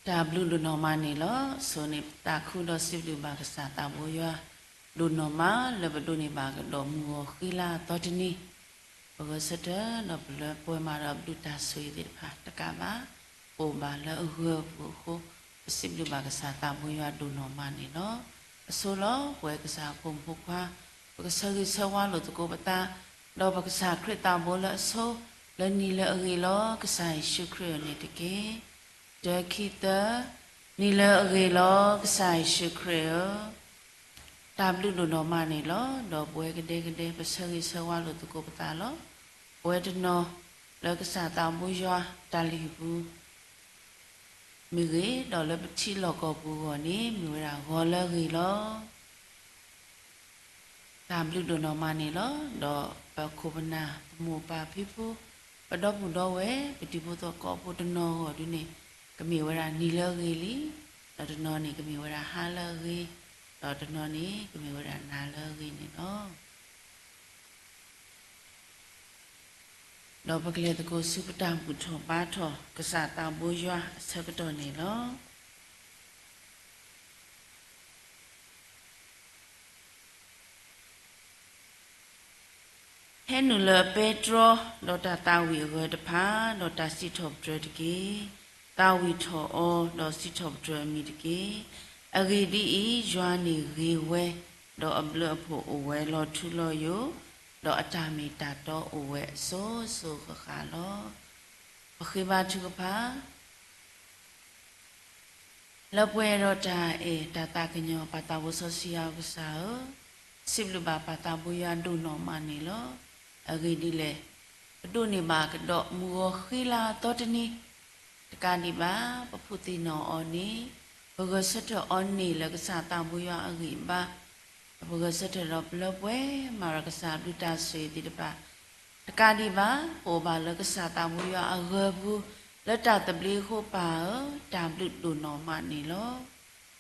တၢ်ဘျုးဒိၣ်နီၢ်မးန့ၣ်လီၤ. အဆိန့ၣ် ပသးခုဒီးစံးဘျုးဘၣ်ကစၢ်သးဘိယွၤ ဒိၣ်နီၢ်မးလၢပဒိးန့ၢ်ဘၣ်ကဒီးမုၢ်ဂီၤဃံလၤအသီတနံၤ, ပဂဲၤဆၢထၢၣ်ဒီးပလၢပှဲၤမၤဒီးအဘျုးတၢ်ဆိၣ်ဂ့ၤသ့ၣ်တဖၣ်တကးဘၣ် ပအိၣ်ဘၣ်လၢအဂၢၤအပူၤအဃိ, ပစံးဘျုးဘၣ်ကစၢ်သးဘိယွၤဒိၣ်နီၢ်မးန့ၣ်လီၤ. အဆိလီၤ ပဝဲကစၢ်အဖိမုၣ်ဖိခွါ, ပကဆၢဂ့ၤဆၢဝါလိာ်သကိးပသး, ဒီးပကစၢ်ခရံာ်သးဘိလၢအဆိ, လၢနံၤလၢအဂ့ၤလီၤ ကစၢ်ယ့ၣ်ၡူးခရံာ်အအိၣ်န့ၣ်တက့ၢ်. တၢ ခံ သၢ, နံၤလၢအဂ့ၤလီၤ ကစၢ်ယ့ၣ်ၡူးခရံာ်ဧၢ, တၢ်ဘျုးဒိၣ်နီၢ်မးန့ၣ်လီၤ. ဒီးပဝဲကဒဲကဒဲ ပဆၢဂ့ၤဆၢဝါလိာ်သကိးပသးလီၤ. ပဝဲတနီၤလၢကစၢ်သးဘိယွၤတၢ်လုၢ်ဟံၣ်ပူၤ မ့ၢ်ဂ့ၤ, ဒီးလၢပထံလီၢ်ကီၢ်ပူၤအဂီၢ်န့ၣ် မ့ၢ်ဝဲဒၣ်ဂီၤလၢအဂ့ၤလီၤ. တၢ်ဘျုးဒိၣ်နီၢ်မးန့ၣ်လီၤ. ဒီးပခိၣ်ပနၢ် ပမိၢ်ပၢ်ဖံဖု ပဒီပုၢ်ဒီဝဲၢ် ပတံၤဖိသကိးဖိတနီၤအဂီၢ်ဒုန့ၣ် ကမ့ၢ်ဝဲဒၣ်နံၤလၢအဂ့ၤလံ, ဒီးတနီၤန့ၣ်ကမ့ၢ်ဝဲဒၣ်ဟါလၢအဂ့ၤ, ဒီးတနီၤန့ၣ်ကမ့ၢ်ဝဲဒၣ်နၤလၢအဂ့ၤန့ၣ်လီၤ. ဒီးပကလဲၤသကိးဆူပတၢ်ဘူၣ်ထီၣ်ဘါထီၣ် ကစၢ်သးဘိယွၤအဆၢကတီၢ်န့ၣ်လီၤ. ဟဲနုာ်လၢအပဲတြီ ဒီးတၢ်သးဝံၣ်အဂၢၢ်တဖၣ် ဒီးတၢ်စံးထီၣ်ပတြၢၤတက့ၢ်. သးဝံၣ်ထီၣ်အီၤ ဒီးစံးထီၣ်ပတြၢၤအမံၤတက့ၢ်. အဂ့ၢ်ဒ်အံၤ, ယွၤန့ၣ်ဂ့ၤဝဲ, ဒီးအဘျုးအဖှိၣ်အိၣ်ဝဲလီၤထူလီၤယိာ်, ဒီးအတၢ်မ့ၢ်တၢ်တီအိၣ်ဝဲအစိၤစိၤဃၣ်ဃၣ်လီၤ. ပဃ့ဘါထုကဖၣ် လၢပှဲၤဒီးတၢ်အဲၣ်တၢ်သးကညီၤ ပၢ်သးဘိစီဆှံယွၤကစၢ်ဧၢ, စံးဘျုးဘၣ်ပၢ်သးဘိယွၤဒိၣ်နီၢ်မးန့ၣ်လီၤ. အဂ့ၢ်ဒ်လဲၣ်, ပဒိးန့ၢ်ဘၣ်ကဒီးမုၢ်ဂီၤဃံလၤအသီတနံၤ, တကးဒံးဘၣ် ပဖုသံၣ်နီၣ်အီၤန့ၣ်, ပဂဲၤဆၢထၢၣ်အီၤန့ၣ်လၢကစၢ်သးဘိယွၤအဂံၢ်အဘါ, ဒီးပဂဲၤဆၢထၢၣ်ဒီးပလၢပှဲၤမၤဒီးကစၢ်အဘျုးတၢ်ဆိၣ်ဂ့ၤသ့ၣ်တဖၣ် တကးဒံးဘၣ် ပအိၣ်ဘၣ်လၢကစၢ်သးဘိယွၤအဂၢၤပူၤ လၢတၢ်သဘျ့အဃိပၢ်ဧၢ, တၢ်ဘျုးဒိၣ်နီၢ်မးန့ၣ်လီၤ.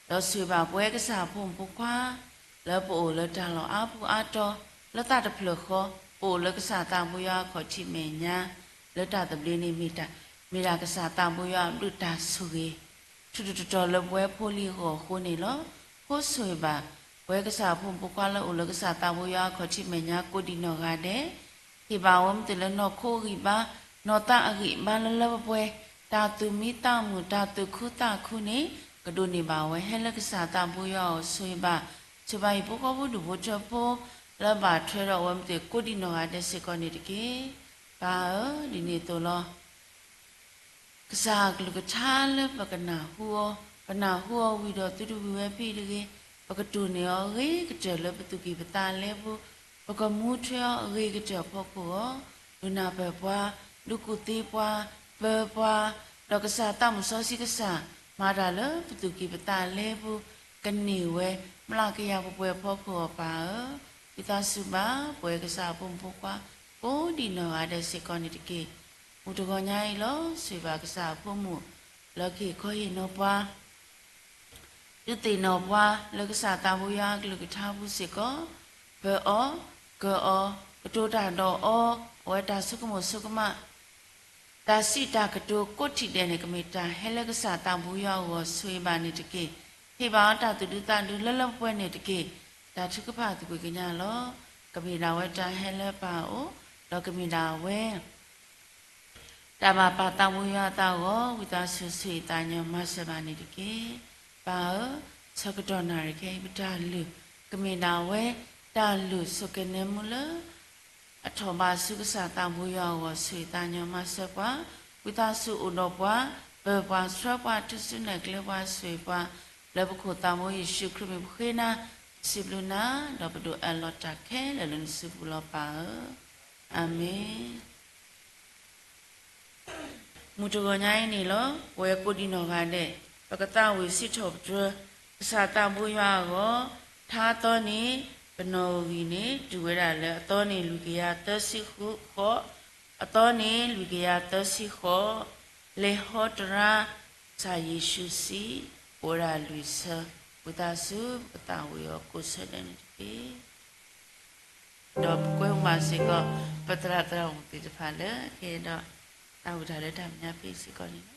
ဒီးဆိၣ်ဂ့ၤဘၣ်ပဝဲကစၢ်အဖိမုၣ်ဖိခွါ လၢပအိၣ်လၢတၢ်လီၢ်အါပူၤအါတီၤ လၢသးတဖျၢၣ်ဃီ ပအိၣ်လၢကစၢ်သးဘိယွၤအခီၣ်ထံးမဲာ်ညါ လၢတၢ်သဘျ့န့ၣ်မ့ၢ်တၢ် မ့ၢ်ဒၣ်ကစၢ်သးဘိယွၤအဘျုးတၢ်ဆိၣ်ဂ့ၤ ထူးထူးတီၤတီၤလၢပဝဲဖိလံၤအဂီၢ်အဃိန့ၣ်လီၤ. အဃိဆိၣ်ဂ့ၤဘၣ် ပဝဲကစၢ်အဖိမုၣ်ဖိခွါလၢအိၣ်လၢကစၢ်သးဘိယွၤအခီၣ်ထံးမဲာ်ညါကိးဒံးနီၢ်ဂၤဒဲး, ဟ့ၣ်ဘၣ်ဝဲမ့ၢ်တုၤလၢနီၢ်ခိအဂံၢ်ဘါ, နီၢ်သးအဂံၢ်ဘါလၢလၢပှဲၤပှဲၤ, တၢ်သူၣ်မံသးမုာ် တၢ်သူၣ်ခုသးခုန့ၣ် ကဒိးန့ၢ်ဘၣ်ဝဲ ဟဲလၢကစၢ်သးဘိယွၤအအိၣ်ဆိၣ်ဂ့ၤဘၣ်, ဆိၣ်ဂ့ၤဘၣ်ဟံၣ်ဖိဃီဖိဒူၣ်ဖိထၢဖိ လၢဘၣ်ထွဲဒီးအဝဲမ့ၢ်တုၤကိးဒံးနီၢ်ဂၤဒဲးစ့ၢ်ကီးန့ၣ်တက့ၢ်. ပၢ်ဧၢ, ဒ်န့ၣ်အသိးလီၤ. ကစၢ်အကလုၢ်ကထါလၢပကနၢ်ဟူအီၤ, ပနၢ်ဟူအီၤဝံၤဒီးသုတဝံၤဝဲဖဲအံၤတဂ့ၤ, ပကတိၢ်န့ၢ်အီၤအဂ့ၤကတၢၢ်လၢပသူၣ်ကံၢ်ပသးလဲပူၤ, ပကမူထွဲအီၤအဂ့ၤကတၢၢ်အဖီခိၣ်အဂီၢ်, ဒုးနၢ်ပၢၢ်ပှၤ, ဒုးကူၣ်သ့ပှၤ, ပၢၤပှၤ, ဒီးကစၢ်သးမုၣ်စီဆှံကစၢ် မၤတၢ်လၢပသူၣ်ကံၢ်ပသးလဲပူၤ, ကန့ၢ်ဝဲ မျၢ်ကယၤပှဲၤပှဲၤအဖီခိၣ်အီၤပၢ်ဧၢ, ဝံသးစူၤဘၣ် ပဝဲကစၢ်အဖိမုၣ်ဖိခွါ ကိးဒံးနီၢ်ဂၤဒဲးစ့ၢ်ကီးန့ၣ်တက့ၢ်. မုၢ်တဂီၤညါအံၤလီၤ ဆိၣ်ဂ့ၤဘၣ်ကစၢ်အဖိမုၣ် လၢကဟ့ၣ်ခီဟ့ၣ်နီၤပှၤ, ဒုးသ့ၣ်နီၣ်ပှၤ လၢကစၢ်သးဘိယွၤအကလုၢ်ကထါပူၤစ့ၢ်ကီး, ပၢၤအီၤ, ကၢၤအီၤ, ကတိၤတၢ်ဒီးအီၤ, အဝဲတၢ်ဆိကမိၣ်ဆိကမး တၢ်စံးတၢ်ကတိၤကိးထံၣ်ဒဲးန့ၣ် ကမ့ၢ်တၢ်ဟဲလၢကစၢ်သးဘိယွၤအဂီၢ် ဆိၣ်ဂ့ၤဘၣ်န့ၣ်တက့ၢ်. ဟ့ၣ်ဘၣ်အီၤတၢ်သူၣ်ဒူသးဒူလၢလၢပှဲၤပှဲၤန့ၣ်တက့ၢ်. တၢ်ထုကဖၣ်သကွံၢ်ကညးလီၤ. ကမ့ၢ်ဒၣ်ဝဲတၢ်ဟဲလၢပၢ်အအိၣ်, ဒီးကမ့ၢ်ဒၣ်ဝဲ တၢ်ဘၣ်ပၢ်သးဘိယွၤအသးအဂီၢ် ဝံသးစူၤဆိၣ်ဂ့ၤသးညီမၤစၢၤဘၣ်န့ၣ်တက့ၢ်. ပၢ်ဧၢ, ဆၢကတီၢ်နၣ်ရံၣ်ခဲအံၤပတၢ်လုၢ် ကမ့ၢ်ဒၣ်ဝဲ တၢ်လုၢ်ဆိၣ်ကနဲမူလၢ အထီၣ်ဘးဆူကစၢ်သးဘိယွၤအဂီၢ် ဆိၣ်ဂ့ၤသးညီမၤစၢၤပှၤ, ဝံသးစူၤအိၣ်ဒီးပှၤ, ပၢၤပှၤဆှၢပှၤ ထုးစုနဲၣ်ကျဲပှၤဆိၣ်ဂ့ၤပှၤ, လၢပခိၣ်သးဘိယ့ၣ်ၡူးခရံာ်မံၤပဃ့နၤ, ပစံးဘျုးနၤ, ဒီးပဒိးအၢၣ်လီၤတၢ်ခဲလၢာ်လၢနစုပူၤလီၤပၢ်ဧၢ, အၤမ့ၣ်. မုၢ်တဂီၤညါအံၤန့ၣ်လီၤ ပဝဲကိးဒံးနီၢ်ဂၤဒဲး ပကသးဝံၣ်စံးထီၣ်ပတြၢၤ ကစၢ်သးဘိယွၤအဂီၢ်, ထါအသီန့ၣ် ပနီၢ်ဧိၤဂံၢ်န့ၣ် တုၤဝဲဒၣ်လၢအသီန့ၣ်လွံၢ်ကယၤသၢဆံဃိး, အသီန့ၣ်လွံၢ်ကယၤသၢဆံဃိး, လဲၤဟီတရါ ကစၢ်ယ့ၣ်ၡူးစံး အိၣ်ဝဲဒၣ်လွံၢ်ဆၢ, ဝံသးစူၤပကသးဝံၣ်အီၤကိးဆၢဒဲးန့ၣ်တက့ၢ်. ဒီးပကွဲမုာ်ဘၣ်စ့ၢ်ကီး ပသရၣ်သရၣ်မုၣ်သ့ၣ်တဖၣ်လၢကဟဲဒီး သးဝံၣ်တၢ်လၢတၢ်မဲာ်ညါဖဲအံၤစ့ၢ်ကီးန့ၣ်လီၤ.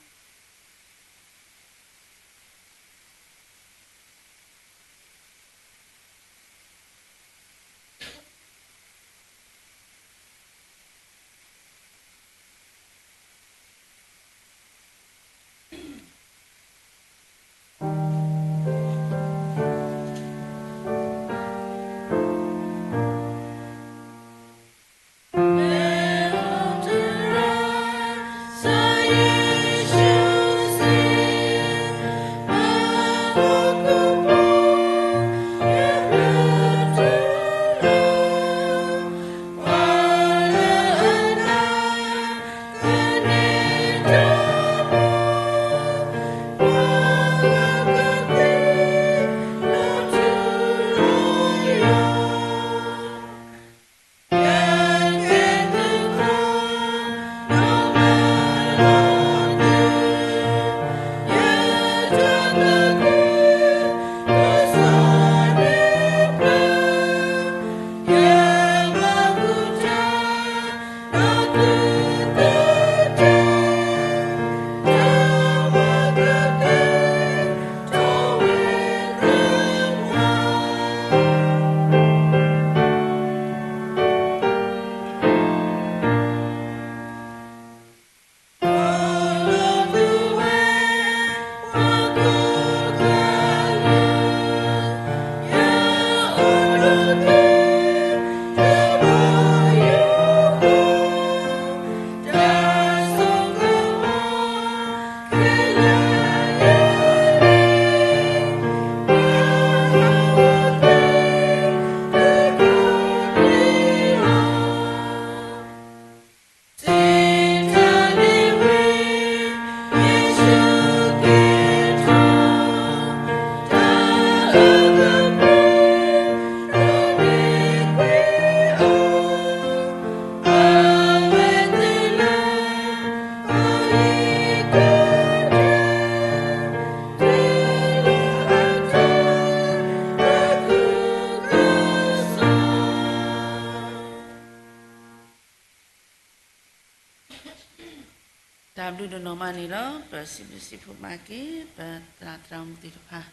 တၢ်ဘျုးဒိၣ်နီၢ်မးန့ၣ်လီၤ. ပစံးဘျုးစံးဖှိၣ်မၤက့ၤ ပသရၣ်သရၣ်မုၣ်သ့ၣ်တဖၣ်,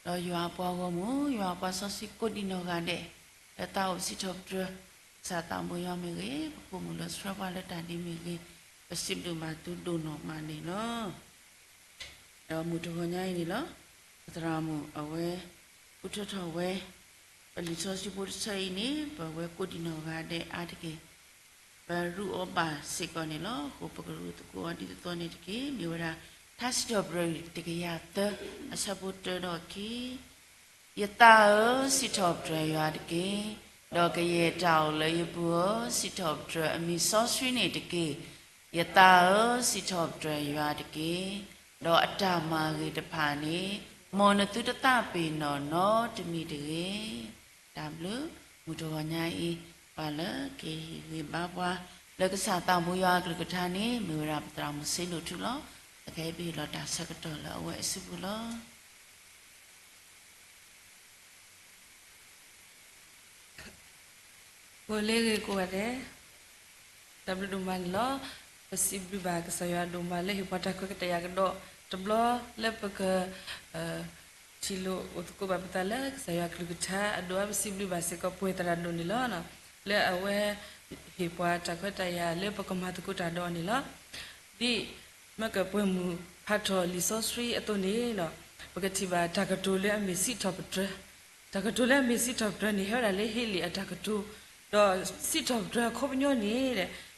ဒီးယွၤအပှၤဂီၢ်မုၢ် ယွၤအပှၤစီဆှံကိးဒံးနီၢ်ဂၤဒဲး, လၢတၢ်အိၣ်စံးထီၣ်ပတြၢၤ ကစၢ်သးဘိယွၤမ့ၢ်ဂ့ၤ, ပပိာ်မုၣ်လၢဆှၢပှၤလၢတၢ်ဒ်မ့ၢ်ဂ့ၤ, ပစံးဘျုးမၤသုဒိၣ်နီၢ်မးန့ၣ်လီၤ. ဒီးမုၢ်တဂီၤညါအံၤန့ၣ်လီၤ, ပသရၣ်မုၣ်အဝဲ ဃုထၢထီၣ်ဝဲ ပလံာ်စီဆှံဖိတဆၢအံၤန့ၣ် ပဝဲကိးဒံးနီၢ်ဂၤဒဲးအါတက့ၢ် ပရူးအီၤဘၣ်စ့ၢ်ကီးန့ၣ်လီၤ. အဃိပကရူးသကိးအီၤဒ်သိးသိးန့ၣ်တက့ၢ်. မ့ၢ်ဝဲဒၣ် ထါစံးထီၣ်ပတြၢၤတကယၤသၢ အဆၢဖိတၢဒီးခံ ယသးဧၢ, စံးထီၣ်ပတြၢၤယွၤတက့ၢ်. ဒီးကယဲၢ်တၢ်အိၣ်လၢယပူၤဧၢ, စံးထီၣ်ပတြၢၤအမံၤစီဆှံန့ၣ်တက့ၢ်. ယသးဧၢ, စံးထီၣ်ပတြၢၤယွၤတက့ၢ်. ဒီးအတၢ်မၤဂ့ၤတဖၣ်န့ၣ် မ်နသုတသးပ့ၤနီၣ်နီတမံၤတဂ့ၤ. တၢ်ဘျုး, မုၢ်တဂီၤညါအံၤ ပှၤလၢကဟ့ၣ်ဂံၢ်ဘါပှၤ လၢကစၢ်သးဘိယွၤအကလုၢ်ကထါန့ၣ် မ့ၢ်ဝဲဒၣ်ပသရၣ်မုၣ်စ့ဒိၣ်ထူလီၤ. အခဲအံၤပဟ့ၣ်လီၤတၢ်ဆၢကတီၢ်လၢအဝဲအစုပူၤလီၤ. ကိးလၢဂ့ၤကိးဂၤဒဲး, တၢ်ဘျုးဒိၣ်မးန့ၣ်လီၤ. ပစံးဘျုးဘၣ်ကစၢ်ယွၤဒိၣ်မးလၢဟ့ၣ်ပှၤတၢ်ခွဲးကတၢၢ်ယာ်ကဒီးတဘျီလၢပက ထံၣ်လိာ်အိၣ်သကိးဘၣ်ပသးလၢကစၢ်ယွၤကလုၢ်ကထါအဒိၣ်အါ, ပစံးဘျုးဘၣ်စ့ၢ်ကီးပှဲၤသရၣ်ဒိၣ်န့ၣ်လီၤ. လၢအဝဲဟ့ၣ်ပှၤတၢ်ခွဲးတၢ်ယာ်လၢပကမၤသကိးတၢ်ဒီးအီၤန့ၣ်လီၤ. ဒ်မ့ၢ်ကပှဲၤမုၢ်ဖးထီၣ်လံာ်စီဆှံအသိးန့ၣ်, ပကထံၣ်ဘၣ်တၢ်ကတိၤလၢအမ့ၢ်စံးထီၣ်ပတြၢၤ, တၢ်ကတိၤလၢအမ့ၢ်စံးထီၣ်ပတြၢၤန့ၣ် ဟဲဝဲဒၣ်လၢဟ့လ့ၣ်အတၢ်ကတိၤ, ဒီးစံးထီၣ်ပတြၢၤအခီပညီန့ၣ်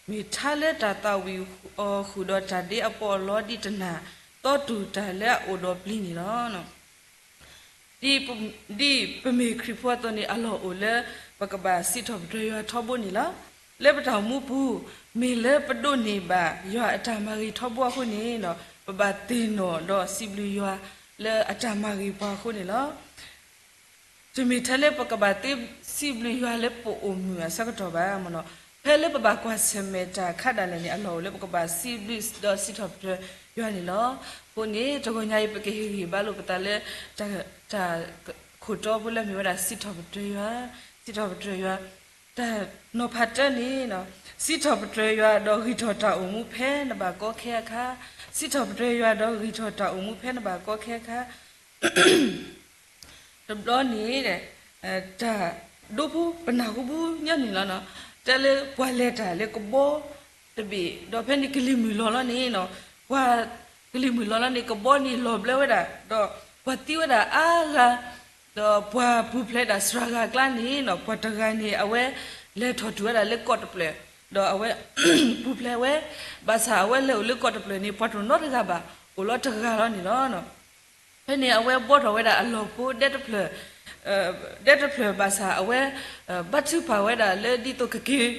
မ့ၢ်ထါလၢတၢ်သးဝံၣ်အီၤဃုာ်ဒီးတၢ်ဒ့အပီးအလီဒ်တနၢ်သီတူၢ်တၢ်လၢအအိၣ်ဒီးပျံၤန့ၣ်လီၤ. ဒ်ပမ့ၢ်ခရံာ်ဖိအသိးန့ၣ် အလီၢ်အိၣ်လၢပကဘၣ်စံးထီၣ်ပတြၢၤယွၤထီဘိန့ၣ်လီၤ. လၢပတၢ်အိၣ်မူပူၤ မ့ၢ်လၢပဒိးန့ၢ်ဘၣ်ယွၤအတၢ်မၤဂ့ၤထီဘိအဃိန့ၣ်, ပဘၣ်သ့ၣ်နီၣ်ဒီးစံးဘျုးယွၤလၢအတၢ်မၤဂ့ၤပှၤအဃိန့ၣ်လီၤ. တမ့ၢ်ထဲလၢပကဘၣ်သ့စံးဘျုးယွၤလၢပအိၣ်မုာ်အဆၢကတီၢ်ဘၣ်. ဖဲလၢပဘၣ်ကွၢ်ဆၢၣ်မဲာ်တၢ်ခါဒၣ်လဲာ်န့ၣ် အလီၢ်အိၣ်လၢပကဘၣ်စံးဘျုးဒီးစံးထီၣ်ပတြၢၤယွၤန့ၣ်လီၤ. အဃိန့ၣ် တဂီၤညါအံၤ ပကဟ့ၣ်ဂံၢ်ဘါလိာ်ပသးလၢ တၢ်ခိၣ်တီဖိလၢမ့ၢ်ဝဲဒၣ် စံးထီၣ်ပတြၢၤယွၤ, စံးထီၣ်ပတြၢၤယွၤ, တၢ်နီၤဖးတၢန့ၣ်, စံးထီၣ်ပတြၢၤယွၤဒီးဂံၢ်ထီၣ်တၢ်အိၣ်မူဖဲနဘၣ်ကီခဲအခါ, စံးထီၣ်ပတြၢၤယွၤဒီးဂံၢ်ထီၣ်တၢ်အိၣ်မူဖဲနဘၣ်ကီခဲအခါ တဘျီန့ၣ် တၢ်ဒိဖိ ပနၢ်ဟူပူၤညီန့ၣ်လီၤ. တဲလၢပှၤလဲၤတၢ်လၢကဘီတဘ့ၣ်, ဒီးဖဲန့ၣ်ကလံၤမုၢ်လီၤလီၤန့ၣ်, ပှၤကလံၤမုၢ်လီၤလီၤန့ၣ် ကဘီန့ၣ်လီၤဘျၢဝဲဒၣ်, ဒီးပှၤသံဝဲဒၣ်အါဂၤ, ဒီးပှၤပူၤဖျဲးဒၣ်စှၤဂၤအကျါန့ၣ်, ပှၤတဂၤန့ၣ် အဝဲလဲၤထီၣ်တုၤဝဲဒၣ်လၢကီၢ်တဖျၢၣ်, ဒီးအဝဲပူၤဖျဲးဝဲ, ဘၣ်ဆၣ်အဝဲလဲၤအိၣ်လၢကီၢ်တဖျၢၣ်န့ၣ် ပှၤတနီတဂၤဘၣ်, အိၣ်လီၤတဂၤလီၤန့ၣ်လီၤ. ဖဲန့ၣ်အဝဲဘှီထီၣ်ဝဲဒၣ်အလီၢ်ဖိဒဲတဖျၢၣ်, ဒဲတဖျၢၣ်ဘၣ်ဆၣ်အဝဲ ဘါထုကဖၣ်ဝဲဒၣ်လၢဒ်သိးကက့ၤ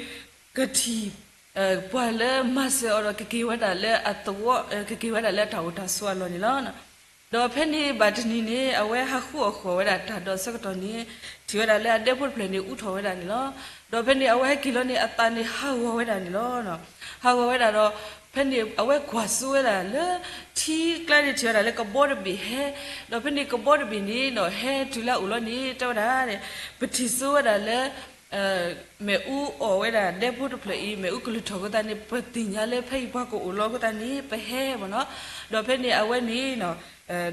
ကထံၣ် ပှၤလၢမၤစၢၤအီၤဒီးကက့ၤဝဲဒၣ်လၢအသဝီ, ကက့ၤဝဲဒၣ်လၢအတၢ်အိၣ်တၢ်ဆိးအလီၢ်န့ၣ်လီၤ. ဒီးဖဲန့ၣ်ဘၣ်တနံၤန့ၣ် အဝဲဟးဃုအီၣ်ဃီၣ်ဝဲဒၣ်တၢ်ဒီးဆၢကတီၢ်န့ၣ် ထံၣ်ဝဲဒၣ်လၢအဒဲဖိတဖျၢၣ်န့ၣ် အူထီၣ်ဝဲဒၣ်န့ၣ်လီၤ. ဒီးဖဲန့ၣ်အဝဲဟဲက့ၤလီၤန့ၣ် အသးန့ၣ်ဟးဂီၤဝဲဒၣ်န့ၣ်လီၤ. ဟးဂီၤဝဲဒၣ်ဒီး ဖဲန့ၣ်အဝဲကွၢ်စိဝဲဒၣ်လၢ ထံကျါန့ၣ်ထံၣ်ဝဲဒၣ်လၢကဘီတဘ့ၣ်ဟဲ, ဒီးဖဲန့ၣ်ကဘီတဘ့ၣ်န့ၣ်ဒီး ဟဲတုၤလၢအအိၣ်လီၤန့ၣ် တဲဝဲဒၣ် ပထံၣ်စိဝဲဒၣ်လၢ မ့ၣ်အူအီၣ်ဝဲဒၣ်ဒဲဖိတဖျၢၣ်အံၤ မ့ၣ်အူကလုၢ်ထီၣ်အဃိသတးန့ၣ် ပသ့ၣ်ညါလၢဖဲအံၤပှၤကအိၣ်လီၤအဃိသတးန့ၣ် ပဟဲမ့ၢ်နီၤ. ဒီးဖဲန့ၣ်အဝဲန့ၣ်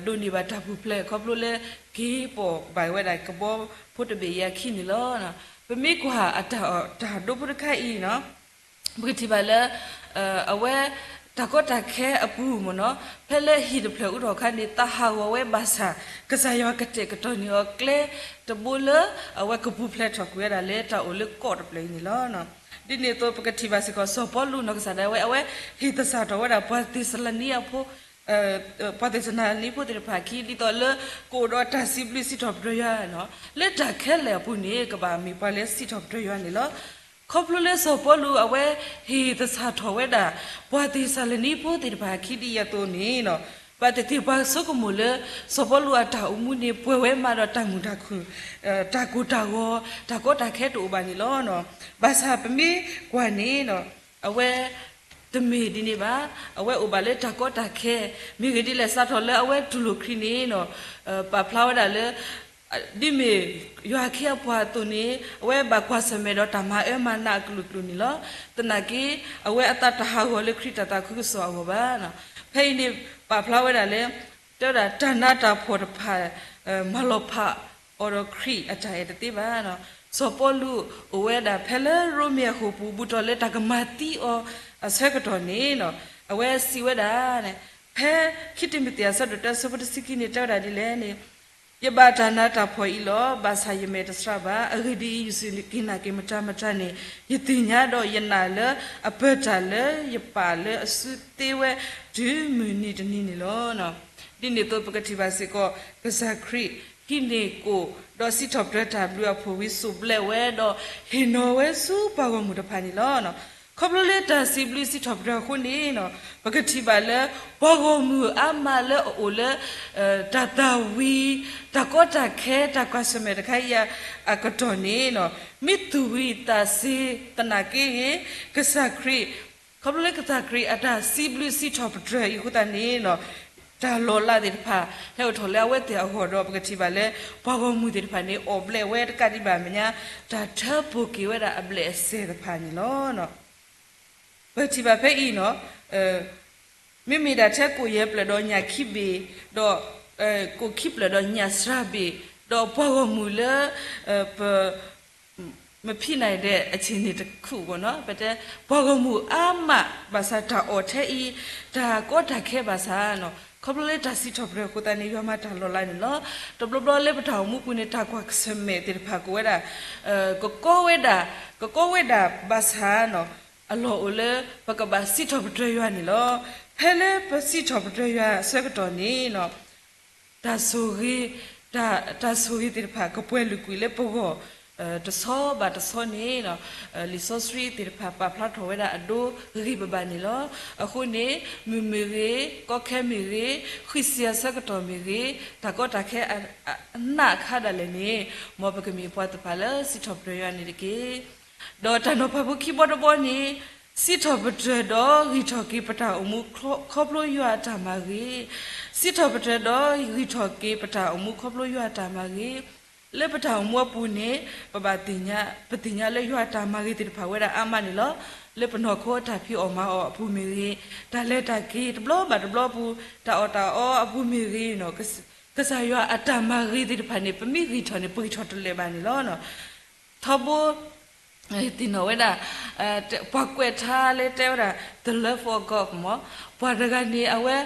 ဒိးန့ၢ်ဘၣ်တၢ်ပူၤဖျဲးခီဖျိလၢ က့ၤပိာ်ဘၣ်ဝဲဒၣ်ကဘီဖိတဘ့ၣ်အံၤအခံန့ၣ်လီၤ. ပမ့ၢ်ကွၢ်အတၢ် တၢ်ဒိဖိတခါအံၤနီၤ ပကထံၣ်ဘၣ်လၢ အဝဲ တၢ်ကီတၢ်ခဲအပူၤမ့ၢ်နီၤ ဖဲလၢဟံၣ်တဖျၢၣ်အူထီၣ်အခါန့ၣ် သးဟးဂီၤဝဲဘၣ်ဆၣ် ကစၢ်ယွၤကတဲာ်ကတီၤန့ၢ်အီၤကျဲတဘိလၢ အဝဲကပူၤဖျဲးထီၣ်ကွံာ်ဝဲဒၣ်လၢတၢ်အိၣ်လၢကီၢ်တဖျၢၣ်အံၤန့ၣ်လီၤ. ဒ်န့ၣ်အသိးပကထံၣ်ဘၣ်စ့ၢ်ကီး စီၤပီလူးနီၢ်ကစၢ်ဒၣ်ဝဲ အဝဲဟ့ၣ်သဆၣ်ထီၣ်ဝဲဒၣ်ပှၤသ့းစၤလနံအဖိ ပှၤသ့းစၤလနံဖိသ့ၣ်တဖၣ်အခံ ဒ်သိးလၢကအိၣ်ဒီးတၢ်စံးဘျုးစံးထီၣ်ပတြၢၤယွၤနီၤ လၢတၢ်ခဲလၢာ်အပူၤန့ၣ် ကဘၣ်မ့ၢ်ပှၤလၢစံးထီၣ်ပတြၢၤယွၤန့ၣ်လီၤ. ခီဖျိလၢစီၤပီလူးအဝဲဟ့ၣ်သဆၣ်ထီၣ်ဝဲဒၣ် ပှၤသ့းစၤလနံဖိသ့ၣ်တဖၣ်အခံဒ်အံၤအသိးန့ၣ်နီၤ ဘၣ်သ့ၣ်သ့ၣ်ပှၤဆိကမိၣ်လၢ စီၤပီလူးအတၢ်အိၣ်မူန့ၣ် ပှဲၤဝဲမးဒီးတၢ်မုာ်တၢ်ခုၣ် တၢ်ကိၢ်တၢ်ဂီၤ တၢ်ကီတၢ်ခဲတအိၣ်ဘၣ်န့ၣ်လီၤ. ဘၣ်ဆၣ်ပမ့ၢ်ကွၢ်န့ၣ်နီၤ အဝဲ တမ့ၢ်ဒ်န့ၣ်ဘၣ်. အဝဲအိၣ်ဘၣ်လၢတၢ်ကီတၢ်ခဲ မ့ၢ်ဂ့ၢ်ဒ်လဲၣ် စးထီၣ်လၢအဝဲတူၢ်လိာ်ခရံာ်န့ၣ်နီၤ ပာ်ဖျါဝဲဒၣ်လၢ ဒ်မ့ၢ်ယွၤအခ့အပှၤအသိးန့ၣ် အဝဲဘၣ်ကွၢ်ဆၢၣ်မဲာ်ဒီးတၢ်မၤအၢမၤနးအကလုာ်ကလုာ်န့ၣ်လီၤ. သနာ်က့ အဝဲအသးတဟးဂီၤလၢခရံာ်တၢ်သးခုကစီၣ်အဂီၢ်ဘၣ်. ဖဲအံၤန့ၣ် ပာ်ဖျါဝဲဒၣ်လၢ တဲဝဲဒၣ်တၢ်နးတၢ်ဖှီၣ်တဖၣ် မၤလီၤဖးအီၤဒီးခရံာ်အတၢ်အဲၣ်တသ့ဘၣ်. စီၤပီလူးအိၣ်ဝဲဒၣ်ဖဲလၢရိမ့ၤအဟီၣ်ပူၤ ဘူးထီၣ်လၢတၢ်ကမၤသံအီၤအဆၢကတီၢ်န့ၣ် အဝဲစံးဝဲဒၣ် ဖဲခံတံၤမသ့းအဆၢဒိၣ်တၢ အဆၢဖိတဆံခံန့ၣ် တဲဝဲဒၣ်ဒ်လဲၣ်န့ၣ် ယဘၣ်တၢ်နးတၢ်ဖှီၣ်အံၤလီၤ. ဘၣ်ဆၣ်ယမဲာ်တဆှးဘၣ်. အဂ့ၢ်ဒ်အံၤ, ယစူၢ်က့ၤနာ်က့ၤမတၤမတၤန့ၣ် ယသ့ၣ်ညါဒီး ယနာ်လၢအပၢၤတၢ်လၢယပာ်လၢအစုသ့ဝဲ တုၤမုၢ်နံၤတနံၤန့ၣ်လီၤ. ဒ်န့ၣ်အသိး ပကထံၣ်ဘၣ်စ့ၢ်ကီး ကစၢ်ခရံာ်ဟံးန့ၢ်ကိၣ် ဒီးစံးထီၣ်ပတြၢၤတၢ်ဘျုးအဖှိၣ်ဝံၤ စိၢ်ဘျဲးဝဲဒီး ဟ့ၣ်နီၤဝဲဆူပှၤဂီၢ်မုၢ်တဖၣ်န့ၣ်လီၤ. ခီဖျိလၢတၢ်စံးဘျုးစံးထီၣ်ပတြၢၤအဃိန့ၣ် ပကထံၣ်ဘၣ်လၢ ပှၤဂီၢ်မုၢ်အါမးလၢအအိၣ်လၢ တၢ်သၣ်ဝံၤ တၢ်ကီတၢ်ခဲ တၢ်ကွၢ်ဆၢၣ်မဲာ်တခါအံၤအကတီၢ်န့ၣ် မ့ၢ်သူၣ်ဝံၤသးစ့ၤသနာ်က့ဂ့ၤ ကစၢ်ခရံာ် ခီဖျိလၢကစၢ်ခရံာ်အတၢ်စံးဘျုးစံးထီၣ်ပတြၢၤအံၤအဃိသတးန့ၣ် တၢ်လီၤလးသ့ၣ်တဖၣ် ဟဲအိၣ်ထီၣ်လၢအဝဲသ့ၣ်အဂီၢ်ဒီး ပကထံၣ်ဘၣ်လၢ ပှၤဂီၢ်မုၢ်သ့ၣ်တဖၣ်န့ၣ် အီၣ်ဘျဲးဝဲတကးဒံးဘၣ်အမဲာ်ညါ တၢ်ထၢဖှိၣ်က့ၤဝဲဒၣ်အဘျဲၣ်အစဲၤတဖၣ်န့ၣ်လီၤ. ပထံၣ်ဘၣ်ဖဲအံၤန့ၣ် မ့မ့ၢ်ဒၣ်ထဲကိၣ်ယဲၢ်ဖျၢၣ်ဒီးညၣ်ခံဘ့ၣ်, ဒီး ကိၣ်ခံဖျၢၣ်ဒီးညၣ်စှၤဘ့ၣ်, ဒီးပှၤဂီၢ်မုၢ်လၢ ပ မဖံးနၢ်ဒဲးအဆ့ၣ်န့ၣ်တခူၣ်ဘၣ်နီၤ ပတဲ ပှၤဂီၢ်မုၢ်အါမး ဘၣ်ဆၣ်တၢ်အီၣ်ထဲအံၤ တၢ်ကီတၢ်ခဲဘၣ်ဆၣ်နီၤ ခီဖျိလၢတၢ်စံးထီၣ်ပတြၢၤအဃိသတးန့ၣ် ယွၤမၤတၢ်လီၤလးန့ၣ်လီၤ. တဘျီဘျီလၢပတၢ်အိၣ်မူပူၤန့ၣ် တၢ်ကွၢ်ဆၢၣ်မဲာ်သ့ၣ်တဖၣ်ကဝဲဒၣ် ကကီဝဲဒၣ် ကကီဝဲဒၣ်ဘၣ်ဆၣ်နီၤ အလီၢ်အိၣ်လၢ ပကဘၣ်စံးထီၣ်ပတြၢၤယွၤန့ၣ်လီၤ. ဖဲလၢပစံးထီၣ်ပတြၢၤယွၤအဆၢကတီၢ်န့ၣ်နီၤ တၢ်ဆိၣ်ဂ့ၤ တၢ်ဆိၣ်ဂ့ၤသ့ၣ်တဖၣ် ကပှဲၤလုာ်ကွံာ်လၢပဂီၢ် တဆီဘၣ်တဆီန့ၣ် လံာ်စီဆှံသ့ၣ်တဖၣ်ပာ်ဖျါထီၣ်ဝဲဒၣ်အဒိဂ့ၤဘၣ်ဘၣ်န့ၣ်လီၤ. အဃိန့ၣ် မုၢ်မ့ၢ်ဂ့ၤ, ကီခဲမ့ၢ်ဂ့ၤ, ဃံးစ့အဆၢကတီၢ်မ့ၢ်ဂ့ၤ, တၢ်ကီတၢ်ခဲအနးအခါဒၣ်လဲာ်န့ၣ် မ်ပကမ့ၢ်ပှၤသ့ၣ်တဖၣ်လၢစံးထီၣ်ပတြၢၤယွၤန့ၣ်တက့ၢ်. ဒီးတၢ်နီၤဖးဖိခံဘီတဘီန့ၣ် စံးထီၣ်ပတြၢၤဒီးဂံၢ်ထီၣ်က့ၤပတၢ်အိၣ်မူခီဖျိယွၤအတၢ်မၤဂ့ၤ, စံးထီၣ်ပတြၢၤဒီးဂံၢ်ထီၣ်က့ၤပတၢ်အိၣ်မူခီဖျိယွၤအတၢ်မၤဂ့ၤ, လၢပတၢ်အိၣ်မူအပူၤန့ၣ် ပဘၣ်သ့ၣ်ညါ ပသ့ၣ်ညါလၢယွၤအတၢ်မၤဂ့ၤသ့ၣ်တဖၣ်ဝဲဒၣ်အါမးန့ၣ်လီၤ. လၢပနီၢ်ခိတၢ်ဖံးအီၣ်မၤအီၣ်အပူၤမ့ၢ်ဂ့ၤ, တၢ်လဲၤတၢ်က့ၤတဘျီဘၣ်တဘျီအပူၤ, တၢ်အီၣ်တၢ်အီအပူၤမ့ၢ်ဂ့ၤ, ကစၢ်ယွၤအတၢ်မၤဂ့ၤသ့ၣ်တဖၣ်န့ၣ် ပမ့ၢ်ဂံၢ်ထီၣ်န့ၣ် ပဂံၢ်ထီၣ်တလၢာ်ဘၣ်န့ၣ်လီၤ. ထီဘိ သ့ၣ်နီၣ်ဝဲဒၣ် ပှၤကွဲးထါလၢတဲဝဲဒၣ် the love of God မ့ၢ် ပှၤတဂၤန့ၣ် အဝဲ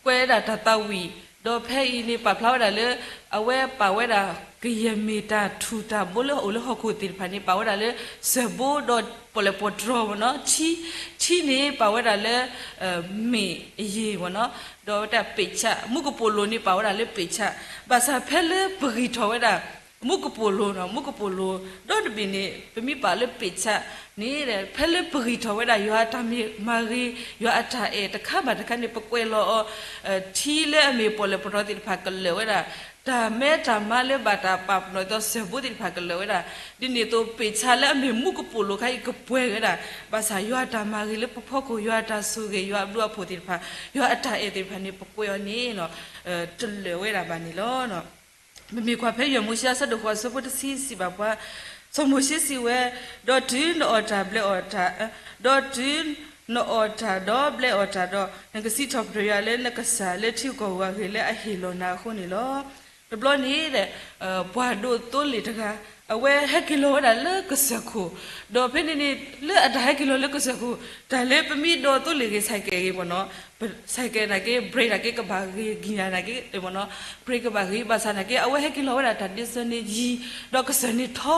ကွဲးဝဲဒၣ်တၢ်သးဝံၣ်, ဒီးဖဲအံၤန့ၣ် ပာ်ဖျါဝဲဒၣ်လၢ အဝဲပာ်ဝဲဒၣ် ကယဲၢ်မ့ၢ်တၢ်ထူၣ်တၢ်ဘိလၢအအိၣ်လၢဟီၣ်ခိၣ်သ့ၣ်တဖၣ်န့ၣ် ပာ်ဝဲဒၣ်လၢ စၢၢ်ဘိဒီးပီၣ်လဲၣ်ပီၣ်တြီၤမ့ၢ်နီၤ, ထံ ထံန့ၣ် ပာ်ဝဲဒၣ်လၢ မ့ၢ်အယ့ၢ်မ့ၢ်နီၤ, ဒီးဝဲဒၣ်ပ့ၢ်ဆၣ် မူကပိာ်လိၤန့ၣ် ပာ်ဝဲဒၣ်လၢပ့ၢ်ဆၣ်, ဘၣ်ဆၣ်ဖဲလၢပဂံၢ်ထီၣ်ဝဲဒၣ် မူကပိာ်လိၤနီၤ, မူကပိာ်လိၤ ဒီတဘ့ၣ်န့ၣ် ပမ့ၢ်ပာ်လၢပ့ၢ်ဆၣ်န့ၣ် ဖဲလၢပဂံၢ်ထီၣ်ဝဲဒၣ် ယွၤအတၢ်မၤဂ့ၤ ယွၤအတၢ်အဲၣ်တခါဘၣ်တခါန့ၣ် ပကွဲးလီၤအီၤ ထံလၢအမ့ၢ်ပီၣ်လဲၣ်ပီၣ်တြီၤသ့ၣ်တဖၣ်ကလၢာ်ဝဲဒၣ်, တၢ်မဲတၢ်မါလၢဘၣ်တၢ်ပာ်ပနီၣ်အသိးစၢၢ်ဘိသ့ၣ်တဖၣ်ကလၢာ်ဝဲဒၣ်, ဒ်န့ၣ်အသိး ပ့ၢ်ဆၣ်လၢအမ့ၢ်မူကပိာ်လိၤခါအံၤကပှဲၤဝဲဒၣ်, ဘၣ်ဆၣ်ယွၤအတၢ်မၤဂ့ၤလၢပဖီခိၣ် ယွၤအတၢ်ဆိၣ်ဂ့ၤ ယွၤအဘျုးအဖှိၣ်သ့ၣ်တဖၣ် ယွၤအတၢ်အဲၣ်သ့ၣ်တဖၣ်န့ၣ် ပကွဲးအီၤန့ၣ် တလၢာ်ဝဲဒၣ်ဘၣ်န့ၣ်လီၤ. ပမ့ၢ်ကွၢ်ဖဲယဲၢ်မိၤၡ့အဆၢဒိၣ်ဃိးအဆၢဖိတဆံစံးဘၣ်ပှၤ, စီၤမိၤၡ့စံးဝဲ, ဒီးတုၤနအီၣ်တၢ်ဘျဲးအီၣ်တၢ်, ဒီးတုၤနအီၣ်တၢ်ဒီးဘျဲးအီၣ်တၢ်ဒီး နကစံးထီၣ်ပတြၢၤယွၤလၢနကစၢ်လၢထံဂုၤကီၢ်ဂၤအဂ့ၢ်လၢအဟ့ၣ်လီၤနၤအဃိန့ၣ်လီၤ. တဘျီန့ၣ် ပှၤဒိးသိလ့ၣ်တဂၤ အဝဲဟဲက့ၤလီၤဝဲဒၣ်လၢကစၢၢ်ခိၣ်, ဒီးဖဲန့ၣ်န့ၣ် လၢအတၢ်ဟဲက့ၤလီၤလၢကစၢၢ်ခိၣ် တၢ်လၢပမ့ၢ်ဒိးသိလ့ၣ်ဂ့ၤ ဆိုင်ကယ်ဂ့ၤမ့ၢ်နီၤ,ဆိုင်ကယ်နာ်က့ brake နာ်က့ကဘၣ်ဂ့ၤ, gear နာ်က့မ့ၢ်နီၤ, brake ကဘၣ်ဂ့ၤ, ဘၣ်ဆၣ်နာ်က့ အဝဲဟဲက့ၤလီၤဝဲဒၣ်တၢ်ဒ့စၢၤန့ၣ်ယံၤ, ဒီးကစၢၢ်န့ၣ်ထီ,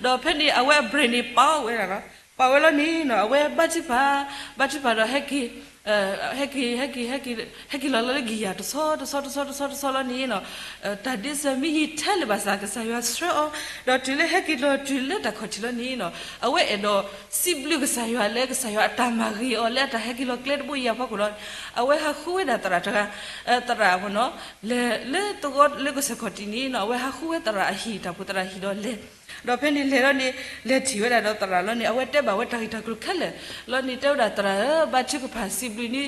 ဒီးဖဲန့ၣ် အဝဲအ brake န့ၣ်ပာ်ဝဲဒၣ်လီၤ. ပာ်ဝဲလီၤန့ၣ်နီၤ အဝဲဘါထုကဖၣ်, ဘါထုကဖၣ်ဒီးဟဲက့ၤ ဟဲက့ၤ ဟဲက့ၤ ဟဲက့ၤ ဟဲက့ၤလီၤလၢဂံၢ်ယၤတဆီ တဆီ တဆီ တဆီ တဆီလီၤန့ၣ်နီၤ, တၢ်ဒ့စၢၤမ့ၢ်ယံၤထဲလၢၤဘၣ်ဆၣ် ကစၢ်ယွၤဆှၢအီၤ, ဒီးတုၤလၢဟဲက့ၤလီၤတုၤလၢတၢ်ခီၣ်ထံးလီၤန့ၣ်နီၤ, အဝဲအဲၣ်ဒိးစံးဘျုးကစၢ်ယွၤလၢကစၢ်ယွၤအတၢ်မၤဂ့ၤအီၤလၢအတၢ်ဟဲက့ၤလီၤကျဲတဘိအံၤအဖီခိၣ်လီၤ. အဝဲဟးဃုဝဲဒၣ်သရၣ်တဂၤ, သရၣ်မ့ၢ်နီၤ, လဲၤလၢသဝီလၢကစၢၢ်ခီၣ်ထံးန့ၣ်နီၤ အဝဲဟးဃုဝဲသရၣ်အဟံၣ် တၢ်ဖိသရၣ်ဟံၣ်ဒီးလဲၤ ဒီးဖဲန့ၣ်လဲၤလီၤန့ၣ် လဲၤထံၣ်ဝဲဒၣ်ဒီးသရၣ်လီၤန့ၣ် အဝဲတဲဘၣ်ဝဲတၢ်ဂ့ၢ်တၢ်ကျိၤခဲလၢာ်လီၤန့ၣ် တဲဝဲဒၣ်သရၣ်ဧၢ, ဘါထုကဖၣ်စံးဘျုးန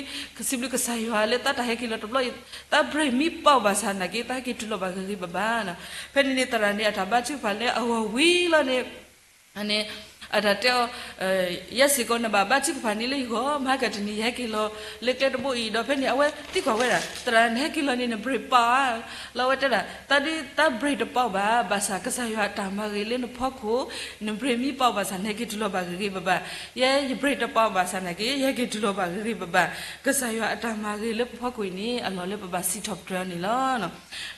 စံးဘျုးကစၢ်ယွၤလၢတၢ်ဟဲက့ၤလီၤတဘျီအံၤ တၢ်ဘြဲးမံပာ်အီၤဘၣ်ဆၣ်နာ်က့ တၢ်ဟဲက့ၤတုၤလီၤဘၣ်ဂ့ၤဂ့ၤဘၣ်ဘၣ်. ဖဲန့ၣ်န့ၣ် သရၣ်န့ၣ် အတၢ်ဘါထုကဖၣ်လၢအဂီၢ်ဝံၤလီၤန့ၣ် န့ၣ် အတၢ်တဲအီၤ, ယဲစ့ၢ်ကီးနဘၣ်ဘါထုကဖၣ်န့ၣ်လၢယဂီၢ် မဟါကတနံၤယဟဲက့ၤလီၤလၢကျဲတဘိအံၤ ဒီးဖဲန့ၣ် အဝဲသံကွၢ်ဝဲဒၣ် သရၣ် နဟဲက့ၤလီၤန့ၣ် နဘြဲးပာ်ဧါ. လီၤအဝဲတဲဒၣ် တၢ်ဒ်တၢ်ဘြဲးတပာ်အီၤဘၣ် ဘၣ်ဆၣ်ကစၢ်ယွၤအတၢ်မၤဂ့ၤလၢပဖီခိၣ် နဘြဲးမံပာ်အီၤဘၣ်ဆၣ် နဟဲက့ၤတုၤလီၤဘၣ်ဂ့ၤဂ့ၤဘၣ်ဘၣ်. ယဲယဘြဲးတပာ်အီၤဘၣ်ဆၣ်နာ်က့ ယဟဲက့ၤတုၤလီၤဘၣ်ဂ့ၤဂ့ၤဘၣ်ဘၣ်. ကစၢ်ယွၤအတၢ်မၤဂ့ၤလၢပဖီခိၣ်အံၤန့ၣ် အလီၢ်လၢပဘၣ်စံးထီၣ်ပတြၢၤအီၤန့ၣ်လီၤ.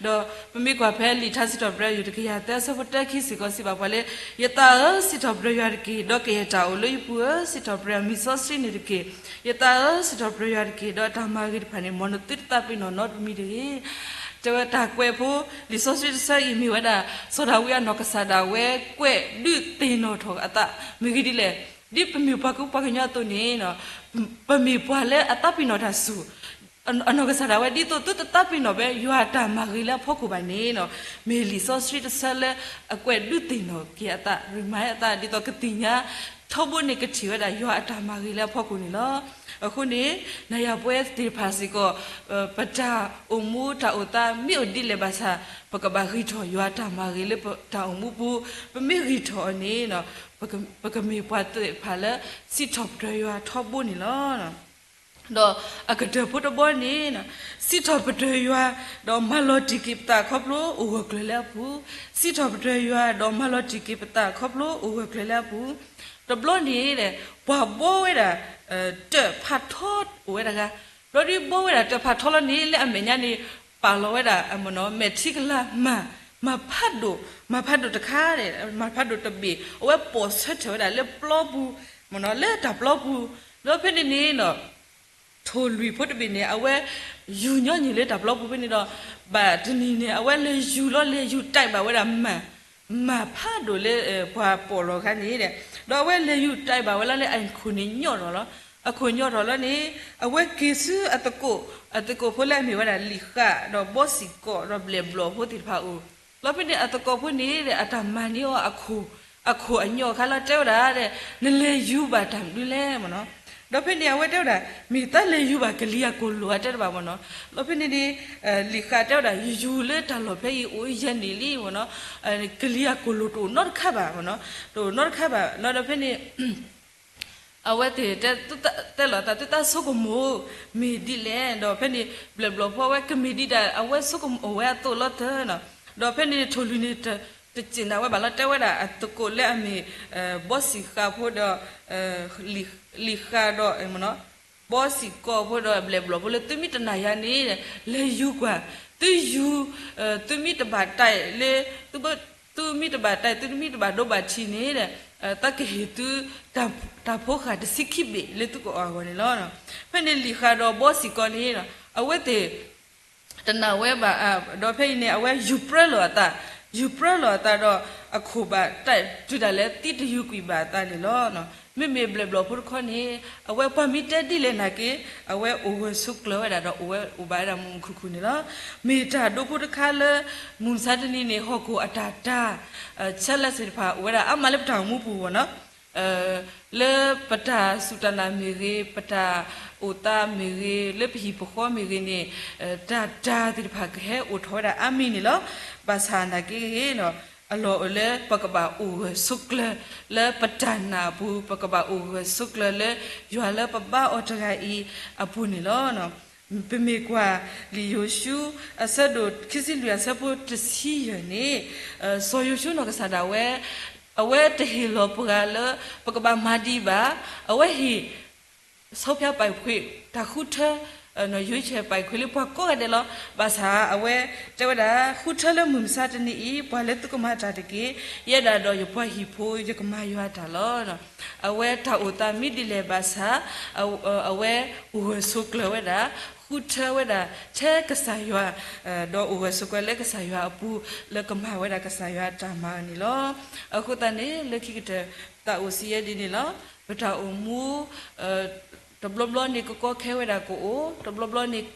ဒီးပမ့ၢ်ကွၢ်ဖဲလံာ်ထါစံးထီၣ်ပတြၢၤ ယူၢ်တကယၤသၢ အဆၢဖိတၢ ခံစ့ၢ်ကီး စံးဘၣ်ပှၤလၢ ယသးဧၢ, စံးထီၣ်ပတြၢၤယွၤတက့ၢ်. ဒီးကယဲၢ်တၢ်အိၣ်လၢယပူၤဧၢ, စံးထီၣ်ပတြၢၤ မံၤစီဆှံန့ၣ်တက့ၢ်. ယသးဧၢ, စံးထီၣ်ပတြၢၤယွၤတက့ၢ်. ဒီးအတၢ်မၤဂ့ၤတဖၣ်န့ၣ် မ်နသုတသးပ့ၤနီၣ်နီတမံၤတဂ့ၤ. တဲဝဲတၢ်ကွဲးဖိ လံာ်စီဆှံတဆၢအံၤ မ့ၢ်ဝဲဒၣ် စီၤဒၤဝံးအနီၢ်ကစၢ်ဒၣ်ဝဲ ကွဲးဒုးသ့ၣ်နီၣ်ထီၣ်အသး မ့ၢ်ဂ့ၢ်ဒ်လဲၣ်. ဒ်ပမ့ၢ်ပှၤကူပှၤကညီအသိးန့ၣ် ပမ့ၢ်ပှၤလၢအသးပ့ၤနီၣ်တၢ်ဆူၣ် အနီၢ်ကစၢ်ဒၣ်ဝဲ ဒ်သိးသုတသးပ့ၤနီၣ်ဖဲယွၤအတၢ်မၤဂ့ၤလၢအဖီခိၣ်ဘၣ်န့ၣ် မ့ၢ်လံာ်စီဆှံတဆၢလၢအကွဲးဒုးသ့ၣ်နီၣ်က့ၤအသး ရမၤအသး ဒ်သိးကသ့ၣ်ညါထီဘိန့ၣ် ကထံၣ်ဝဲဒၣ်ယွၤအတၢ်မၤဂ့ၤလၢအဖီခိၣ်န့ၣ်လီၤ. အဃိန့ၣ် နၤယၤပဝဲသ့ၣ်တဖၣ်စ့ၢ်ကီး ပတၢ်အိၣ်မူတၢ်အိၣ်သးမ့ၢ်အိၣ်ဒ်လဲၣ်ဘၣ်ဆၣ် ပကဘၣ်ဂံၢ်ထီၣ်ယွၤအတၢ်မၤဂ့ၤလၢပတၢ်အိၣ်မူပူၤ, ပမ့ၢ်ဂံၢ်ထီၣ်အီၤန့ၣ် ပကမ့ၢ်ပှၤသ့ၣ်တဖၣ်လၢ စံးထီၣ်ပတြၢၤယွၤထီဘိန့ၣ်လီၤ. ဒီးအကတၢၢ်ဖိတဘီန့ၣ် စံးထီၣ်ပတြၢၤယွၤ ဒီးမၤလီၤတံၢ်က့ၤပသးခီဖျိအိၣ်ဂၢၢ်ကျၢၤလၢအပူၤ, စံးထီၣ်ပတြၢၤယွၤ ဒီးမၤလီၤတံၢ်က့ၤပသးခီဖျိအိၣ်ဂၢၢ်ကျၢၤလၢအပူၤ, တဘျီန့ၣ် ပှၤဘှီဝဲဒၣ် တၢၣ်ဖးထီအိၣ်ဝဲဒၣ်ဂၤ, ဘျီဒ်ဘှီဝဲဒၣ်တၢၣ်ဖးထီလီၤန့ၣ် လၢအမဲာ်ညါန့ၣ် ပာ်လီၤဝဲဒၣ် မဲာ်ထံကလၤမၤ, မၤဖးဒိၣ်, မၤဖးဒိၣ်တခါ, မၤဖးဒိၣ်တဘ့ၣ် အဝဲပိာ်ဆၢထၢၣ်ဝဲဒၣ်လၢပျီပူၤ, လၢတၢ်ပျီပူၤ, ဒီးဖဲန့ၣ်န့ၣ် ထိၣ်လွံၢ်ဖိတဘ့ၣ်န့ၣ် အဝဲယူၤညီနုၢ်လၢတၢ်ပျီပူၤဖဲန့ၣ်ဒီး ဘၣ်တနံၤန့ၣ် အဝဲလဲၤယူၤလီၤ လဲၤယူၤတၢ်ဘၣ်ဝဲဒၣ်မၤ, မၤဖးဒိၣ်လၢ ပှၤပိာ်လီၤခါန့ၣ်ဒီး ဒီးအဝဲလဲၤယူၤတၢ်ဘၣ်ဝဲလီၤလၢအခိၣ်န့ၣ်ညီထီၣ်လီၤ. အခိၣ်ညီထီၣ်လီၤန့ၣ် အဝဲက့ၤဆူအသကိး, အသကိးဖိလၢအမ့ၢ်ဝဲဒၣ်လံာ်ဃး ဒီးဘီစံၣ်ကီး ဒီးဘျဲၣ်ဘျီၣ်ဖိသ့ၣ်တဖၣ်အအိၣ်, လီၤဖဲန့ၣ် အသကိးဖိန့ၣ်ဒီး အတၢ်မၤန့ၢ်အီၤအခိၣ်, အခိၣ်အညီအခါလၢတဲဝဲဒၣ်ဒီး နလဲၤယူၤဘၣ်တၢ်မနုၤလဲၣ်မ့ၢ်နီၤ. ဒီးဖဲန့ၣ် အဝဲတဲဝဲဒၣ် မ့ၢ်သးလဲၤယူၤဘၣ်ကလံၤအကိၣ်လိာ် အတဲတဘၣ်မ့ၢ်နီၤ. လီၤဖဲန့ၣ်န့ၣ် လံာ်ဃးတဲဝဲဒၣ် ယယူၤလၢတၢ်လီၢ်ဖဲအံၤအိၣ်ယဲၢ်နံၣ်လံမ့ၢ်နီၤ, ကလံၤအကိၣ်လိာ်တအိၣ်နီတခါဘၣ်မ့ၢ်နီၤ, တအိၣ်နီတခါဘၣ်နီၤ. ဒီးဖဲန့ၣ် အဝဲသ့ၣ်တဲ, တဲလီၤသး သုတၢ်ဆိကမိၣ် မ့ၢ်ဒ်လဲၣ်. ဒီးဖဲန့ၣ် ဘျဲၣ်ဘျီၣ်ဖိအဝဲကမ့ၢ်ဒ်ဒၣ် အဝဲဆိကမိၣ်ဝဲအသိးလီၤသၢနီၤ. ဒီးဖဲန့ၣ်ထိၣ်လွံၢ်န့ၣ် တစံးနၤဝဲဘၣ်လီၤ တဲဝဲဒၣ်အသကိးလၢအမ့ၢ် ဘီစံၣ်ဃးဖိဒီး လံာ်ဃးဒီး ဘီစံၣ်ကီးဖိဒီးဘျဲၣ်ဘျီၣ်ဖိလၢ သုမ့ၢ်တနာ်ယၤန့ၣ် လဲၤယူၤကွၢ်, သုယူၤ, သုမ့ၢ်တဘၣ်တၢ်လၢ သုမ့ၢ်တဘၣ်တၢ် သုမ့ၢ်တဘၣ်ဒိဘၣ်ထံးန့ၣ် သးကဟ့ၣ်သု တၢ်ဖိဃာ်တဆံခံဘ့ၣ်လၢသုကအီၣ်အဂီၢ်န့ၣ်လီၤ. ဖဲန့ၣ်လံာ်ဃးဒီးဘီစံၣ်ကီးန့ၣ် အဝဲသ့ၣ် တနာ်ဝဲဘၣ်, ဒီးဖဲအံၤန့ၣ် အဝဲယူၤပြၢလီၤအသး, ယူၤပြၢလီၤအသးဒီး အခိၣ်ဘၣ်တၢ်တုၤဒၣ်လဲာ်သံတယူၤကွံာ်ဘၣ်အသးန့ၣ်လီၤ. မ့မ့ၢ်ဘျဲၣ်ဘျီၣ်ဖိတခီန့ၣ် အဝဲပှၤမ့ၢ်တဲဒ်လဲၣ်နာ်က့ အဝဲအိၣ်ဂၢၢ်ဆိးကျၢၤဝဲဒၣ်ဒီး အိၣ်ဝဲအိၣ်ဘၣ်ဝဲဒၣ်မုာ်မုာ်ခုၣ်ခုၣ်န့ၣ်လီၤ. မ့ၢ်တၢ်ဒိဖိတခါလၢ မုၢ်မဆါတနံၤန့ၣ် ဟီၣ်ခိၣ်အတၢ်တၢ် ဆဲးလဲးသ့ၣ်တဖၣ် အိၣ်ဝဲဒၣ်အါမးလၢပတၢ်အိၣ်မူပူၤဘၣ်နီၤ. လၢပတၢ်စူၢ်တၢ်နာ်မ့ၢ်ဂ့ၤ, ပတၢ်အိၣ်သးမ့ၢ်ဂ့ၤ, လၢပဟံၣ်ပဃီမ့ၢ်ဂ့ၤန့ၣ်, တၢ်တၢ်သ့ၣ်တဖၣ်ကဟဲအိၣ်ထီၣ်ဝဲဒၣ်အါမံၤန့ၣ်လီၤ. ဘၣ်ဆၣ်နာ်က့ဂ့ၤ, အလီၢ်အိၣ်လၢပကဘၣ်အိၣ်ဂၢၢ်ဆိးကျၢၤလၢပတၢ်နာ်အပူၤ, ပကဘၣ်အိၣ်ဂၢၢ်ဆိးကျၢၤလၢယွၤလၢပဘါအီၤတဂၤအံၤအပူၤန့ၣ်လီၤ. ပမ့ၢ်ကွၢ်လံာ်ယိၤၡူ အဆၢဒိၣ်ခံဆံလွံၢ်အဆၢဖိတဆံယဲၢ်န့ၣ်, စီၤယိၤၡူနီၢ်ကစၢ်ဒၣ်ဝဲ အဝဲတဟ့ၣ်လီၤပှၤလၢ ပကဘၣ်မၤဒံးဘၣ်, အဝဲဟ့ၣ် ဆီဖၠါပာ်ခွ့ၣ် တၢ်ဃုထၢ, ယွ့ဆဲးပာ်ခွ့ၣ်လၢပှၤကိးဂၤဒဲးလီၤ. ဘၣ်ဆၣ်အဝဲတဲဝဲဒၣ် ဃုထၢလၢမုၢ်မဆါတနံၤအံၤ ပှၤလၢသုကမၤတၢ်တက့ၢ်, ယဲဒၣ်ဒီးယပှၤဟံၣ်ဖိ ယကမၤယွၤတၢ်လီၤ. အဝဲတၢ်အိၣ်သးမ့ၢ်ဒ်လဲၣ်ဘၣ်ဆၣ်, အဝဲအိၣ်ဂၢၢ်ဆိးကျၢၤဝဲဒၣ်, ဃုထၢဝဲဒၣ် ထဲကစၢ်ယွၤ, ဒီးအိၣ်ဂၢၢ်ဆိးကျၢၤလၢကစၢ်ယွၤအပူၤ လၢကမၤဝဲဒၣ်ကစၢ်ယွၤအတၢ်မၤန့ၣ်လီၤ. အဃိသတးန့ၣ် လၢခံကတၢၢ် သးအိၣ်စံးယဲဒ်န့ၣ်လီၤ. ပတၢ်အိၣ်မူ တဘျီဘျီန့ၣ် ကကီခဲဝဲဒၣ်ကအိၣ်, တဘျီဘျီန့ၣ်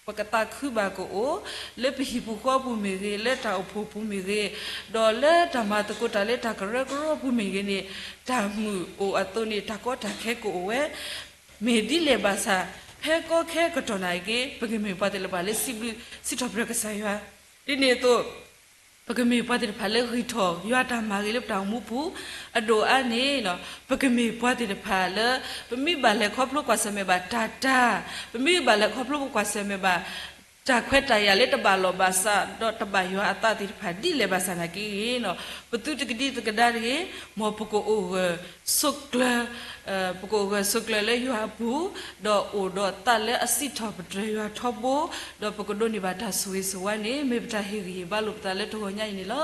ပကသးခုဘၣ်ကအိၣ်, လၢပဟံၣ်ပူၤဃီပူၤမ့ၢ်ဂ့ၤ, လၢတၢ်အိၣ်ဖှိၣ်ပူၤမ့ၢ်ဂ့ၤ, ဒီးလၢတၢ်မၤသကိးတၢ်လၢတၢ်ကရၢကရိပူၤမ့ၢ်ဂ့ၤန့ၣ်, တၢ်မုာ်အိၣ်အသိးန့ၣ် တၢ်ကီတၢ်ခဲကအိၣ်ဝဲ, မ့ၢ်ဒ်လဲၣ်ဘၣ်ဆၣ်, ဖဲကီခဲကတီၢ်နၢ်က့ ပကမ့ၢ်ပှၤသ့ၣ်တဖၣ်လၢစံးဘျုးစံးထီၣ်ပတြၢၤကစၢ်ယွၤ, ဒ်န့ၣ်အသိး ပကမ့ၢ်ပှၤသ့ၣ်တဖၣ်လၢဂံၢ်ထီၣ်ယွၤတၢ်မၤဂ့ၤလၢပတၢ်အိၣ်မူပူၤ, အဒိၣ်အါန့ၣ်, ပကမ့ၢ်ပှၤသ့ၣ်တဖၣ်လၢ ပမ့ၢ်ဘၣ်လဲၤခီဖျိကွၢ်ဆၢၣ်မဲာ်ဘၣ်တၢ်တၢ်, ပမ့ၢ်ဘၣ်လဲၤခီဖျိပကွၢ်ဆၢၣ်မဲာ်ဘၣ် တၢ်ခွဲးတၢ်ယာ်လၢတဘၣ်လိာ်ဘၣ်စး ဒီးတဘၣ်ယွၤအသးသ့ၣ်တဖၣ်ဒ်လဲၣ်ဘၣ်ဆၣ်နာ်က့ဂ့ၤန့ၣ်, ပသုတကဒံတကဒါတဂ့ၤ, မ်ပကအိၣ်ဂၢၢ်ဆိးကျၢၤ ပကအိၣ်ဂၢၢ်ဆိးကျၢၤလၢယွၤအပူၤ, ဒီးအိၣ်ဒီးသးလၢအစံးထီၣ်ပတြၢၤယွၤထီဘိ, ဒီးပကဒိးန့ၢ်ဘၣ်တၢ်ဆိၣ်ဂ့ၤဆိၣ်ဝါန့ၣ် မ့ၢ်ပတၢ်ဟ့ၣ်ဂံၢ်ဟ့ၣ်ဘါလိာ်ပသးလၢတဂီၤညါအံၤန့ၣ်လီၤ.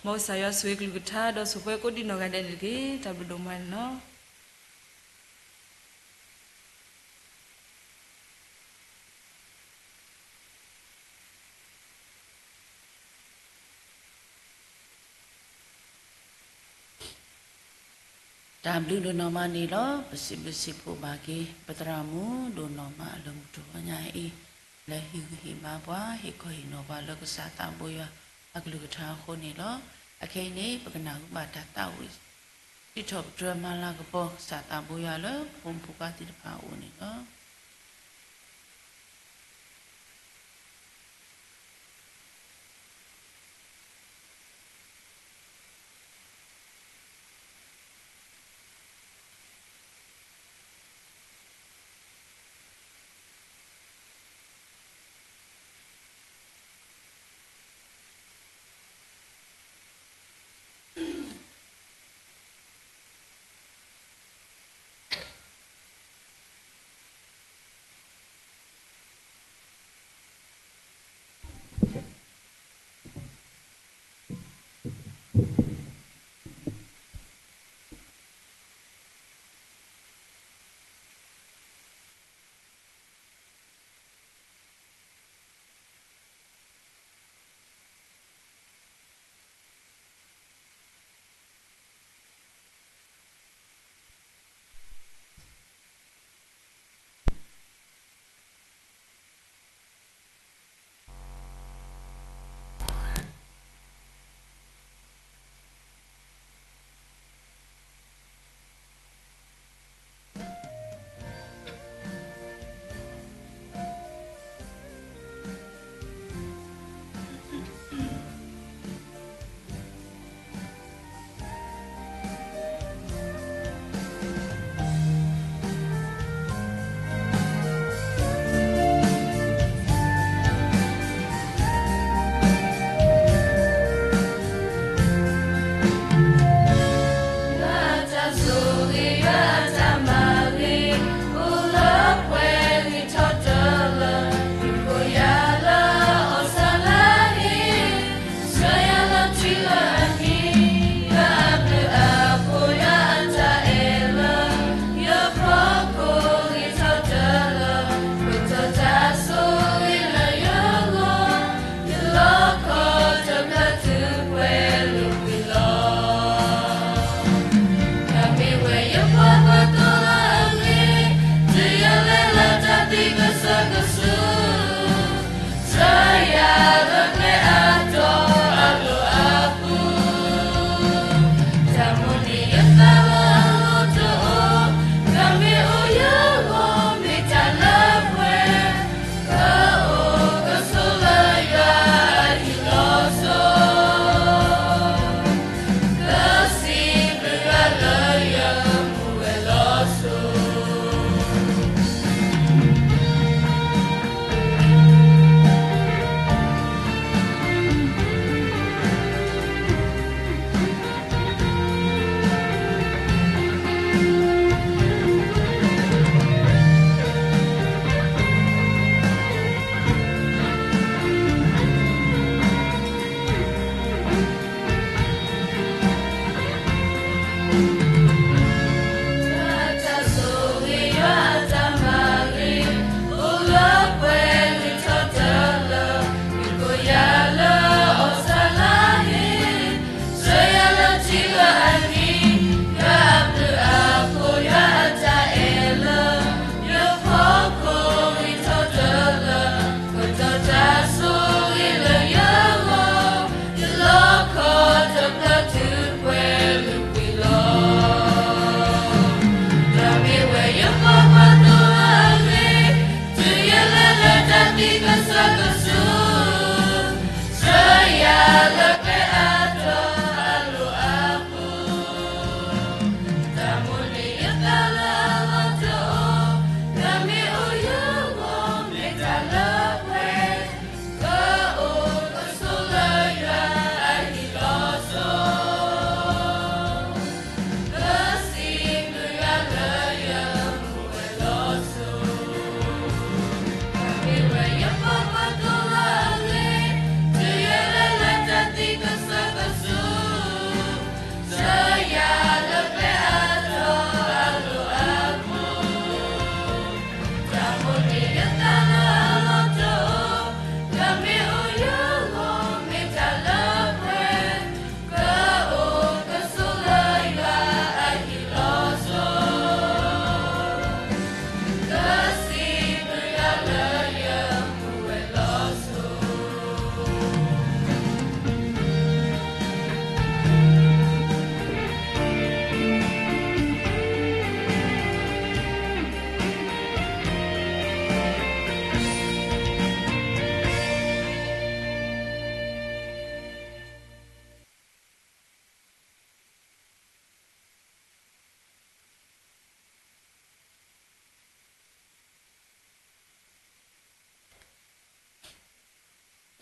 မ်ကစၢ်ယွၤဆိၣ်ဂ့ၤကလုၢ်ကထါ ဒီးဆိၣ်ပှဲၤကိးဒံနီၢ်ဂၤဒဲးန့ၣ်တက့ၢ်. တၢ်ဘျုးဒိၣ်မးန့ၣ်လီၤ. တၢ်ဘျုးဒိၣ်နီၢ်မးန့ၣ်လီၤ. ပစံးဘျုးစံးဖှိၣ်ဘၣ်က့ၤ ပသရၣ်မုၣ်ဒိၣ်နီၢ်မးအလၢမုၢ်တဂီၤညါအံၤ, လၢဟ့ၣ်ဂံၢ်ဟ့ၣ်ဘါပှၤ ဟ့ၣ်ခီဟ့ၣ်နီၤပှၤလၢကစၢ်သးဘိယွၤအကလုၢ်ကထါအဃိန့ၣ်လီၤ. အခဲအံၤန့ၣ် ပကနၢ်ဟူဘၣ်တၢ်သးဝံၣ် စံးထီၣ်ပတြၢၤမၤလၤကပီၤကစၢ်သးဘိယွၤလၢပဖိမုၣ်ဖိခွါသ့ၣ်တဖၣ်အအိၣ်န့ၣ်လီၤ.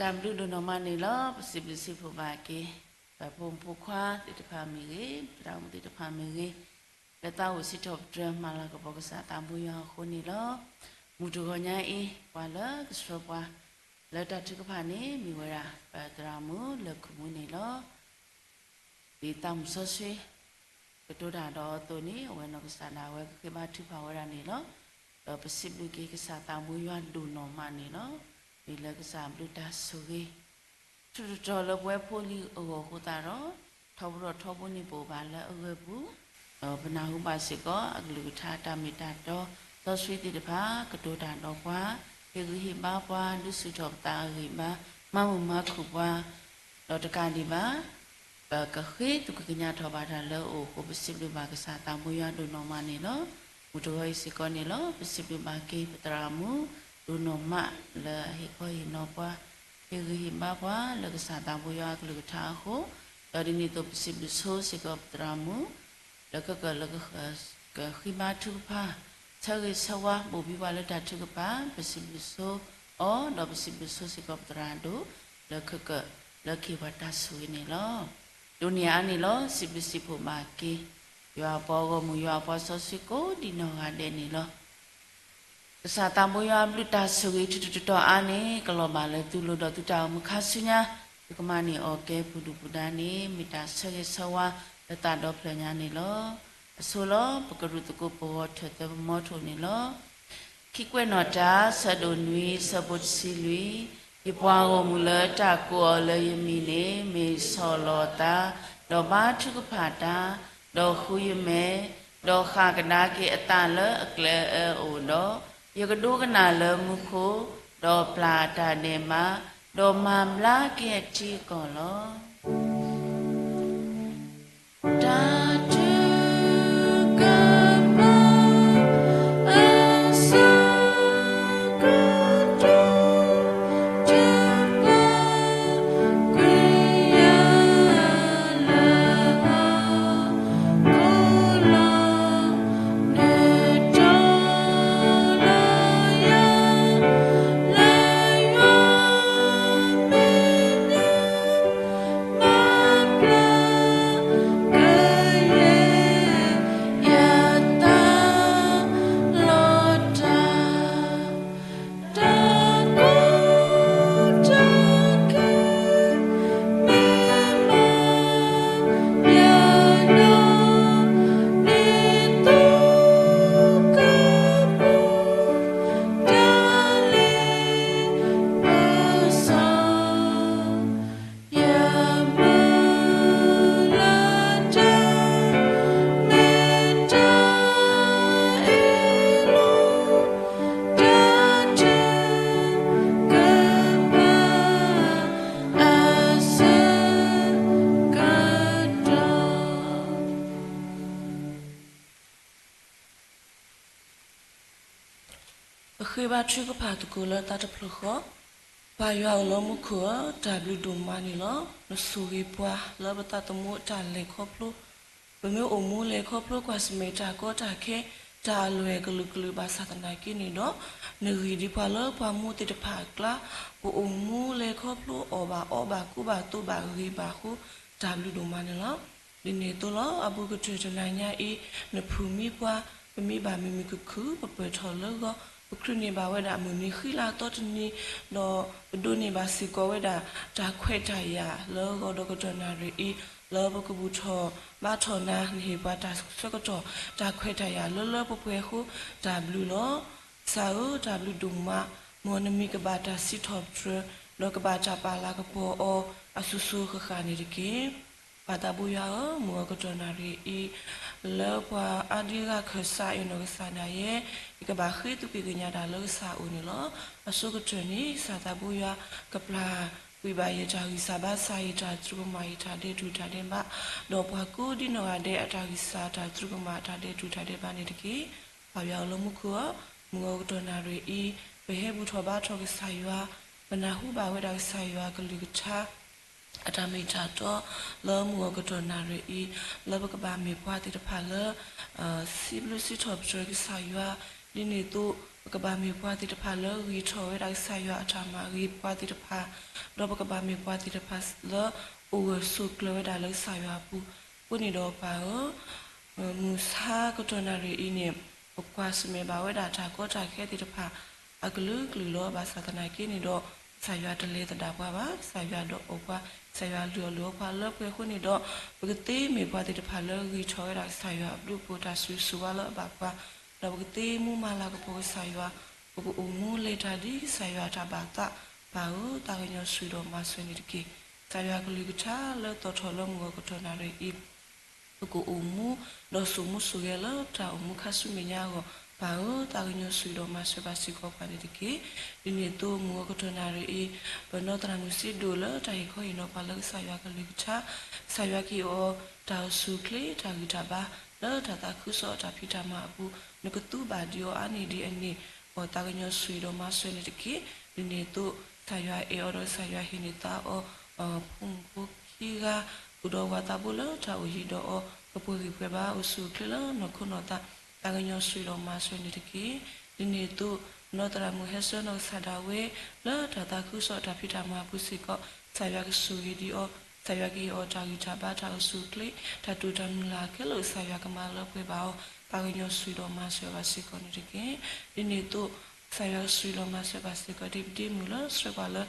တၢ်ဘျုးဒိၣ်နီၢ်မးန့ၣ်လီၤ. ပစံးဘျုးစံးဖှိၣ်ဘၣ်က့ၤ ပဖိမုၣ်ဖိခွါသ့ၣ်တဖၣ်မ့ၢ်ဂ့ၤ, သရၣ်မုၣ်သ့ၣ်တဖၣ်မ့ၢ်ဂ့ၤ, လၢသးအိၣ်စံးထီၣ်ပတြၢၤမၤလၤကပီၤကစၢ်သးဘိယွၤအဃိန့ၣ်လီၤ. မုၢ်တဂီၤညါအံၤ ပှၤလၢကဆှၢပှၤ လၢတၢ်ထုကဖၣ်န့ၣ် မ့ၢ်ဝဲဒၣ် ပသရၣ်မုၣ်လၢၢ်ခိၣ်မူန့ၣ်လီၤ. ဒ်သးမုၣ်စီဆှံ ကတိၤတၢ်ဒီးအသိးန့ၣ် အဝဲနီၢ်ကစၢ်ဒၣ်ဝဲကဃ့ဘါထုကဖၣ်ဝဲဒၣ်န့ၣ်လီၤ. ဒီးပစံးဘျုးက့ၤကစၢ်သးဘိယွၤဒိၣ်နီၢ်မးန့ၣ်လီၤ. မ့ၢ်လၢကစၢ်ဘျုးတၢ်ဆိၣ်ဂ့ၤ ထူးတတီၤလၢပဝဲဖိလံၤအဂီၢ်အဃိသတးဒီး ထီဘိထီဘိန့ၣ်ပအိၣ်ဘၣ်လၢအဂၢၢ်ပူၤ ဒီးပနၢ်ဟူဘၣ်စ့ၢ်ကီး အကလုၢ်ကထါတၢ်မ့ၢ်တၢ်တီ စီဆှံသ့ၣ်တဖၣ် ကတိၤတၢ်ဒီးပှၤ, ဟ့ၣ်ဂံၢ်ဟ့ၣ်ဘါပှၤ, ဒုးဆူၣ်ထီၣ်ပသးအဂံၢ်ဘါ, မၤမုာ်မၤခုၣ်ပှၤ, ဒီးတကးဒံးဘၣ် ပကဃ့သူၣ်က့ၤကညးထီၣ်ဘၣ်တၢ်လၢအအိၣ်အဃိ ပစံးဘျုးဘၣ်ကစၢ်သးဘိယွၤဒိၣ်နီၢ်မးန့ၣ်လီၤ. မုၢ်တဂီၤအံၤစ့ၢ်ကီးန့ၣ်လီၤ. ပစံးဘျုးဘၣ်က့ၤပသရၣ်မုၣ် ဒိၣ်နီၢ်မးလၢအဟ့ၣ်ခီဟ့ၣ်နီၤပှၤ, ဟ့ၣ်ဂံၢ်ဟ့ၣ်ဘါပှၤလၢကစၢ်သးဘိယွၤအကလုၢ်ကထါအဃိ, ဒီးဒ်န့ၣ်အသိးပစံးဘျုးဆိစ့ၢ်ကီးပသရၣ်မုၣ် လၢကကၢၢ်လၢကဃၢၤ ကဃ့ဘါထုကဖၣ် ဆၢဂ့ၤဆၢဝါဘိၣ်ဘံပှၤလၢတၢ်ထုကဖၣ်, ပစံးဘျုးဆိအီၤ ဒီးပစံးဘျုးဆိစ့ၢ်ကီးပသရၣ်ဒိၣ် လၢကကၢၢ်လၢကဟ့ၣ်ပှၤတၢ်ဆိၣ်ဂ့ၤန့ၣ်လီၤ. ဒိးန့ၢ်အါန့ၣ်လီၤ. စံးဘျုးစံးဖှိၣ်ဘၣ်က့ၤ ယွၤအပှၤဂီၢ်မုၢ် ယွၤအပှၤစီဆှံကိးဒံးနီၢ်ဂၤဒဲးန့ၣ်လီၤ. ကစၢ်သးဘိယွၤအဘျုးတၢ်ဆိၣ်ဂ့ၤထူးထူးတီၤတီၤအါန့ၣ် ကလီၤဘၣ်လၢသုလိၤဒီးသုတၢ်အိၣ်မူခါဆူညါ, သုကမၤန့ၢ်အီၣ်ကဲပှၤဒုၣ်ပှၤဒါန့ၣ် မ့ၢ်တၢ်ဆၢဂ့ၤဆၢဝါလၢသးဒီဖျၢၣ်ညါန့ၣ်လီၤ. အဆိလီၤ. ပကရူၢ်သကိးပဂီၤထၢၣ်သၢပမီထိၣ်န့ၣ်လီၤ. ခံကွဲးနီၣ်တၢ ဆၢဒိၣ်နွံ ဆၢဖိတဆံလွံၢ်, ယပှၤဂီၢ်မုၢ်လၢတၢ်ကိးအီၤလၢယမံၤန့ၣ် မ့ၢ်ဆီၣ်လီၤအသး, ဒီးဘါထုကဖၣ်တၢ်, ဒီးဃုယမဲာ်, ဒီးဃၣ်ကဒါက့ၤအသးလၢအကျဲအၢအအိၣ်ဒီး, ယကဒိကနၣ်လၢမူခိၣ်, ဒီးပျၢ်အတၢ်ဒဲးဘး, ဒီးမၤဘျါက့ၤအထံအကီၢ်လီၤ. တၢ်ထုကဖၣ် အဆၢကတီၢ် တၢ်ပာ်ကွံာ်ယၤလၢ ကိးလီၤ နတီလီၤယၤ လၢယွၤမဲာ်ညါ မၤဘျါကယဲၢ် ယသးလီၤတၢ် တၢ်ကိးတၢ်ဂီၤ မ့ၢ်မၤယၤဒီး နံၤသိကပူၤ တၢ်လ့ပစီ ယမုၢ်လၢ်တၢ် မ့ၢ်တၢ်အ့ၣ်လိာ် တၢ်ထုကဖၣ် အဆၢကတီၢ် ပဃ့ဘါထုကဖၣ်သကိးလၢသးတဖျၢၣ်ဃီ, ပၢ်ယွၤအိၣ်လၢမူခိၣ်ဧၢ, တၢ်ဘျုးဒိၣ်မးန့ၣ်လီၤ. နဆိၣ်ဂ့ၤပှၤလၢပသးသမူတၢ်လဲၤခီဖျိ, ပမ့ၢ်အိၣ်မူလဲၤခီဖျိကွၢ်ဆၢၣ်မဲာ်တၢ်ကီတၢ်ခဲ, တၢ်အလွဲၢ်ကလုာ်ကလုာ်ဘၣ်ဆၣ်သနာ်က့န့ၣ်ဒီး, နဂံၢ်ဒ်ပှၤလၢပှၤမူသ့ၣ်တဖၣ်အကျါ, ပအိၣ်မူလဲၤခီဖျိအီၣ်ဘၣ်အီဘၣ်ကူဘၣ်သိးဘၣ်ဂ့ၤဘၣ်အဃိ, တၢ်ဘျုးဒိၣ်မးန့ၣ်လီၤ. ဒ်န့ၣ်အသိးလီၤ. အပူၤကတၢၢ်တနၤညါအံၤ, နဖုၣ်မံပှၤ, ပမ့ၢ်ဘၣ်မုာ်မုာ်ခုၣ်ခုၣ် ပပၢၢ်ထီၣ်လၢဂီၤ, ပချုးန့ၢ်ဘၣ်ဝဲဒၣ်မုၢ်နံၤဃံလၤသီတနံၤ, ဒီးပဒိးန့ၢ်ဘၣ်စ့ၢ်ကီးဝဲဒၣ် တၢ်ခွဲးတၢ်ယာ်လၢဂီၤဒီးကတီၢ်နၣ်ရံၣ်အံၤ, လၢပကဘူၣ်ထီၣ်ဘါထီၣ်နၤ, နဟ့ၣ်ပှၤတၢ်ဆၢကတီၢ် တၢ်ခွဲးတၢ်ယာ်လၢလၢပှဲၤပှဲၤအဃိ, တၢ်ဘျုးလီၤ. ကစၢ်ဧၢ, တၢ်ဘျုးဒိၣ်မး, မ်နမံၤကဘၣ်တၢ်စံးထီၣ်ပတြၢၤ, ဒီးကဘၣ်တၢ်ပာ်လၤကပီၤအီၤအစိၤစိၤဃၣ်ဃၣ်န့ၣ်တက့ၢ်. ပၢ်သးဘိယွၤဧၢ, မုၢ်ဂီၤကတီၢ်နၣ်ရံၣ်အံၤ, လၢပှၤအါဒံအါဂၤခၢၣ်စးအံၤနီၢ်ကစၢ်ဒၣ်ယဲ, ယကဘၣ်ဃ့သွံၣ်က့ၤကညးတၢ်လၢကစၢ်အအိၣ်န့ၣ်လီၤ. အဆိကတၢၢ်န့ၣ် ကစၢ်သးဘိယွၤ ကပျၢ်ကွံာ်ဘၣ်ယတၢ်ဂံၢ်စၢ်ဘါစၢ် ယတၢ်သရူးကမၣ် ယတၢ်ဒဲးတူၢ်တၢ်ဒဲးဘး, ဒီးပှၤကိးဒံနီၢ်ဂၤဒဲးအတၢ်ဂံၢ်စၢ် တၢ်သရူးကမၣ် တၢ်ဒဲးတူၢ်တၢ်ဒဲးဘးန့ၣ်တက့ၢ်. ပၢ်ယွၤအိၣ်လၢမူခိၣ်ဧၢ, မုၢ်ဂီၤကတီၢ်နၣ်ရံၣ်အံၤ, ပဟဲဘူၣ်ထီၣ်ဘါထီၣ်ကစၢ်ယွၤ, ပနၢ်ဟူဘၣ်ဝဲဒၣ်ကစၢ်ယွၤကလုၢ်ကထါ အတၢ်မ့ၢ်တၢ်တီ လၢမုၢ်ဂီၤကတီၢ်နၣ်ရံၣ်အံၤ, လၢပကဘၣ်မ့ၢ်ပှၤသ့ၣ်တဖၣ်လၢ စံးဘျုးစံးထီၣ်ပတြၢၤကစၢ်ယွၤ, ဒ်န့ၣ်အသိး ပကဘၣ်မ့ၢ်ပှၤသ့ၣ်တဖၣ်လၢဂံၢ်ထီၣ်ဝဲဒၣ်ကစၢ်ယွၤအတၢ်မၤဂ့ၤပှၤသ့ၣ်တဖၣ်, ဒီးပကဘၣ်မ့ၢ်ပှၤသ့ၣ်တဖၣ်လၢ အိၣ်ဂၢၢ်ဆိးကျၢၤဝဲဒၣ်လၢကစၢ်ယွၤအပူၤ, အဃိန့ၣ်ဒီးပၢ်ဧၢ မုၢ်ဆါကတီၢ်နၣ်ရံၣ်အံၤန့ၣ်, ပကွၢ်ဆၢၣ်မဲာ်ဘၣ်ဝဲဒၣ်တၢ်ကီတၢ်ခဲသ့ၣ်တဖၣ် အကလုာ်ကလုာ်လီၤ. ဘၣ်ဆၣ်သနာ်က့န့ၣ်ဒီး, ကစၢ်ယွၤတလဲၤသဒၣ်ပှၤဘၣ်, ကစၢ်ယွၤဒီးအိၣ်ပှၤ, ကစၢ်ယွၤလုၢ်အီၣ်လုၢ်အီပှၤလၢပှဲၤအဃိန့ၣ်ဒီး, ပကသ့မ့ၢ်ပှၤသ့ၣ်တဖၣ်လၢဂံၢ်ထီၣ်ဝဲဒၣ်ကစၢ်ယွၤအဘျုးအဖှိၣ်တၢ်ဆိၣ်ဂ့ၤဆိၣ်ဝါလၢအဘၣ်ပှၤ, ဒီးပကသ့မူမၤလၤကပီၤကစၢ်ယွၤ, ပကအိၣ်မူလဲၤတၢ်ဒ်ကစၢ်ယွၤအတၢ်ဘၣ်သး, ပၢ်ဧၢ, သးကညီၤဆိၣ်ဂ့ၤဒီးမၤစၢၤန့ၣ်တက့ၢ်. ကစၢ်ယွၤကလုၢ်ကထါလၢသီၣ်ထီၣ်လၢမုၢ်ဂီၤကတီၢ်နၣ်ရံၣ်အံၤ ပကအိၣ်မူ, ဒီးစိာ်မူစိာ်ဂဲၤလၢတၢ်အိၣ်မူခါဆူမဲာ်ညါအဂီၢ်, ပၢ်ဧၢ, သးကညီၤဆိၣ်ဂ့ၤဒီးမၤစၢၤဘၣ်စ့ၢ်ကီးပှၤန့ၣ်တက့ၢ်. ဒ်န့ၣ်အသိးမုၢ်ဂီၤကတီၢ်နၣ်ရံၣ်အံၤ, ပနီၢ်သရၣ်မုၣ်စ့ဒိၣ်လၢတၢ်ဟ့ၣ်ခီဟ့ၣ်နီၤပှၤလၢကစၢ်ယွၤကလုၢ်ကထါ, ကစၢ်ယွၤကဟ့ၣ်အီၤတၢ်အိၣ်ဆူၣ်အိၣ်ချ့တၢ်ဂံၢ်တၢ်ဘါ, လၢတၢ်သးခုကစီၣ်အတၢ်ဖံးတၢ်မၤအပူၤ, နကသူဘၣ်ဒံးအီၤအါန့ၢ်ဒံးအန့ၢ်, အီၤသးကညီၤဆိၣ်ဂ့ၤဒီးမၤစၢၤန့ၣ်တက့ၢ်. ဒ်န့ၣ်အသိး, ကစၢ်ယွၤအဲၣ်အီၤဒီးကစၢ်ယွၤဟ့ၣ်န့ၢ်သါအီၤ, ဖိမုၣ်ဖိခံဂၤ, အိၣ်ဒီးဝၤသးဘိလၢတၢ်အိၣ်ယံၤဒီးအီၤ, ကပှဲၤဂံၢ်ပှဲၤဘါအိၣ်ဆူၣ်အိၣ်ချ့လၢနီၢ်ခိနီၢ်သး, သးကညီၤဆိၣ်ဂ့ၤဒီးမၤစၢၤန့ၣ်တက့ၢ်. ဒ်န့ၣ်အသိး, နီၢ်သရၣ်မုၣ်ဟဲဆၢနီၢ်ကစၢ်ဒၣ်ဝဲ, လၢတၢ်သးခုကစီၣ်တၢ်ဖံးတၢ်မၤအပူၤစ့ၢ်ကီး, ကစၢ်ယွၤကဆိၣ်ဂ့ၤဒံးအီၤ, ကစၢ်ယွၤကဟ့ၣ်အီၤတၢ်ဂံၢ်တၢ်ဘါတၢ်အိၣ်ဆူၣ်အိၣ်ချ့, တၢ်တိာ်တၢ်မုၢ်လၢ်ခဲလၢာ်ကစၢ်ယွၤကမၤလၢပှဲၤဘၣ်အီၤ, သးကညီၤဆိၣ်ဂ့ၤဒီးမၤစၢၤဘၣ်စ့ၢ်ကီးန့ၣ်တက့ၢ်. ဒ်န့ၣ်အသိး, ကစၢ်ယွၤကဆိၣ်ဂ့ၤဒီးမၤစၢၤဘၣ်စ့ၢ်ကီးဒ်ပဒ့မုၣ်လၢဆှၢပှၤလၢ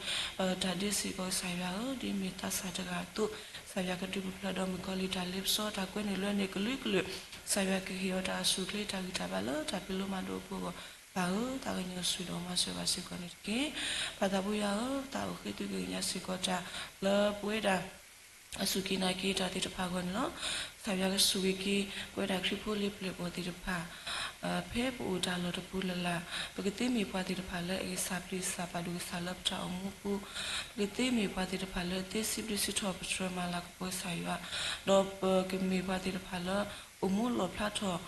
တၢ်ဒ့စ့ၢ်ကီးကစၢ်ယွၤဧၢ, ဒ်မ့ၢ်သးစၢ်တဂၤအသိး, ကစၢ်ယွၤကဒုးပဖျၢၣ်ဒီးမုၣ်ကီၤလံၢ်တၢ်လ့ပစီတၢ်ကွဲန့ၣ်လွဲန့ၣ်ကလုာ်ကလုာ်, ကစၢ်ယွၤကဟ့ၣ်အီၤတၢ်အိၣ်ဆူၣ်အိၣ်ချ့တၢ်ဂံၢ်တၢ်ဘါလၢတၢ်ဖံးလိမၤဒိးအပူၤအဂီၢ်, ပၢ်ဧၢ, သးကညီၤဆိၣ်ဂ့ၤဒီးမၤစၢၤဘၣ်စ့ၢ်ကီးန့ၣ်တက့ၢ်. ပၢ်သးဘိယွၤဧၢ, သးအိၣ်ဃ့သွံက့ၤကညးစ့ၢ်ကီးတၢ်လၢပဝဲဒၣ် အစူၢ်က့ၤနာ်က့ၤတၢ်သ့ၣ်တဖၣ်အဂီၢ်န့ၣ်လီၤ. ကစၢ်ယွၤကဆိၣ်ဂ့ၤက့ၤ ပဝဲဒၣ်ခရံာ်ဖိလံၤပျဲၢ်ဘီၣ်သ့ၣ်တဖၣ်, ဖဲပအိၣ်တၢ်လီၢ်တပူၤလၢ်လၢ်, ပကသ့မ့ၢ်ပှၤသ့ၣ်တဖၣ်လၢအဂံၢ်စၢ်ပျံၤစၢ်ပာ်ဒိၣ်ကစၢ်လၢပတၢ်အိၣ်မူပူၤ, ပကသ့မ့ၢ်ပှၤသ့ၣ်တဖၣ်လၢသ့စံးဘျုးစံးထီၣ်ပတြၢၤမၤလၤကပီၤကစၢ်ယွၤ, ဒီးပကမ့ၢ်ပှၤသ့ၣ်တဖၣ်လၢ အိၣ်မူလီၣ်ဖျါထီၣ်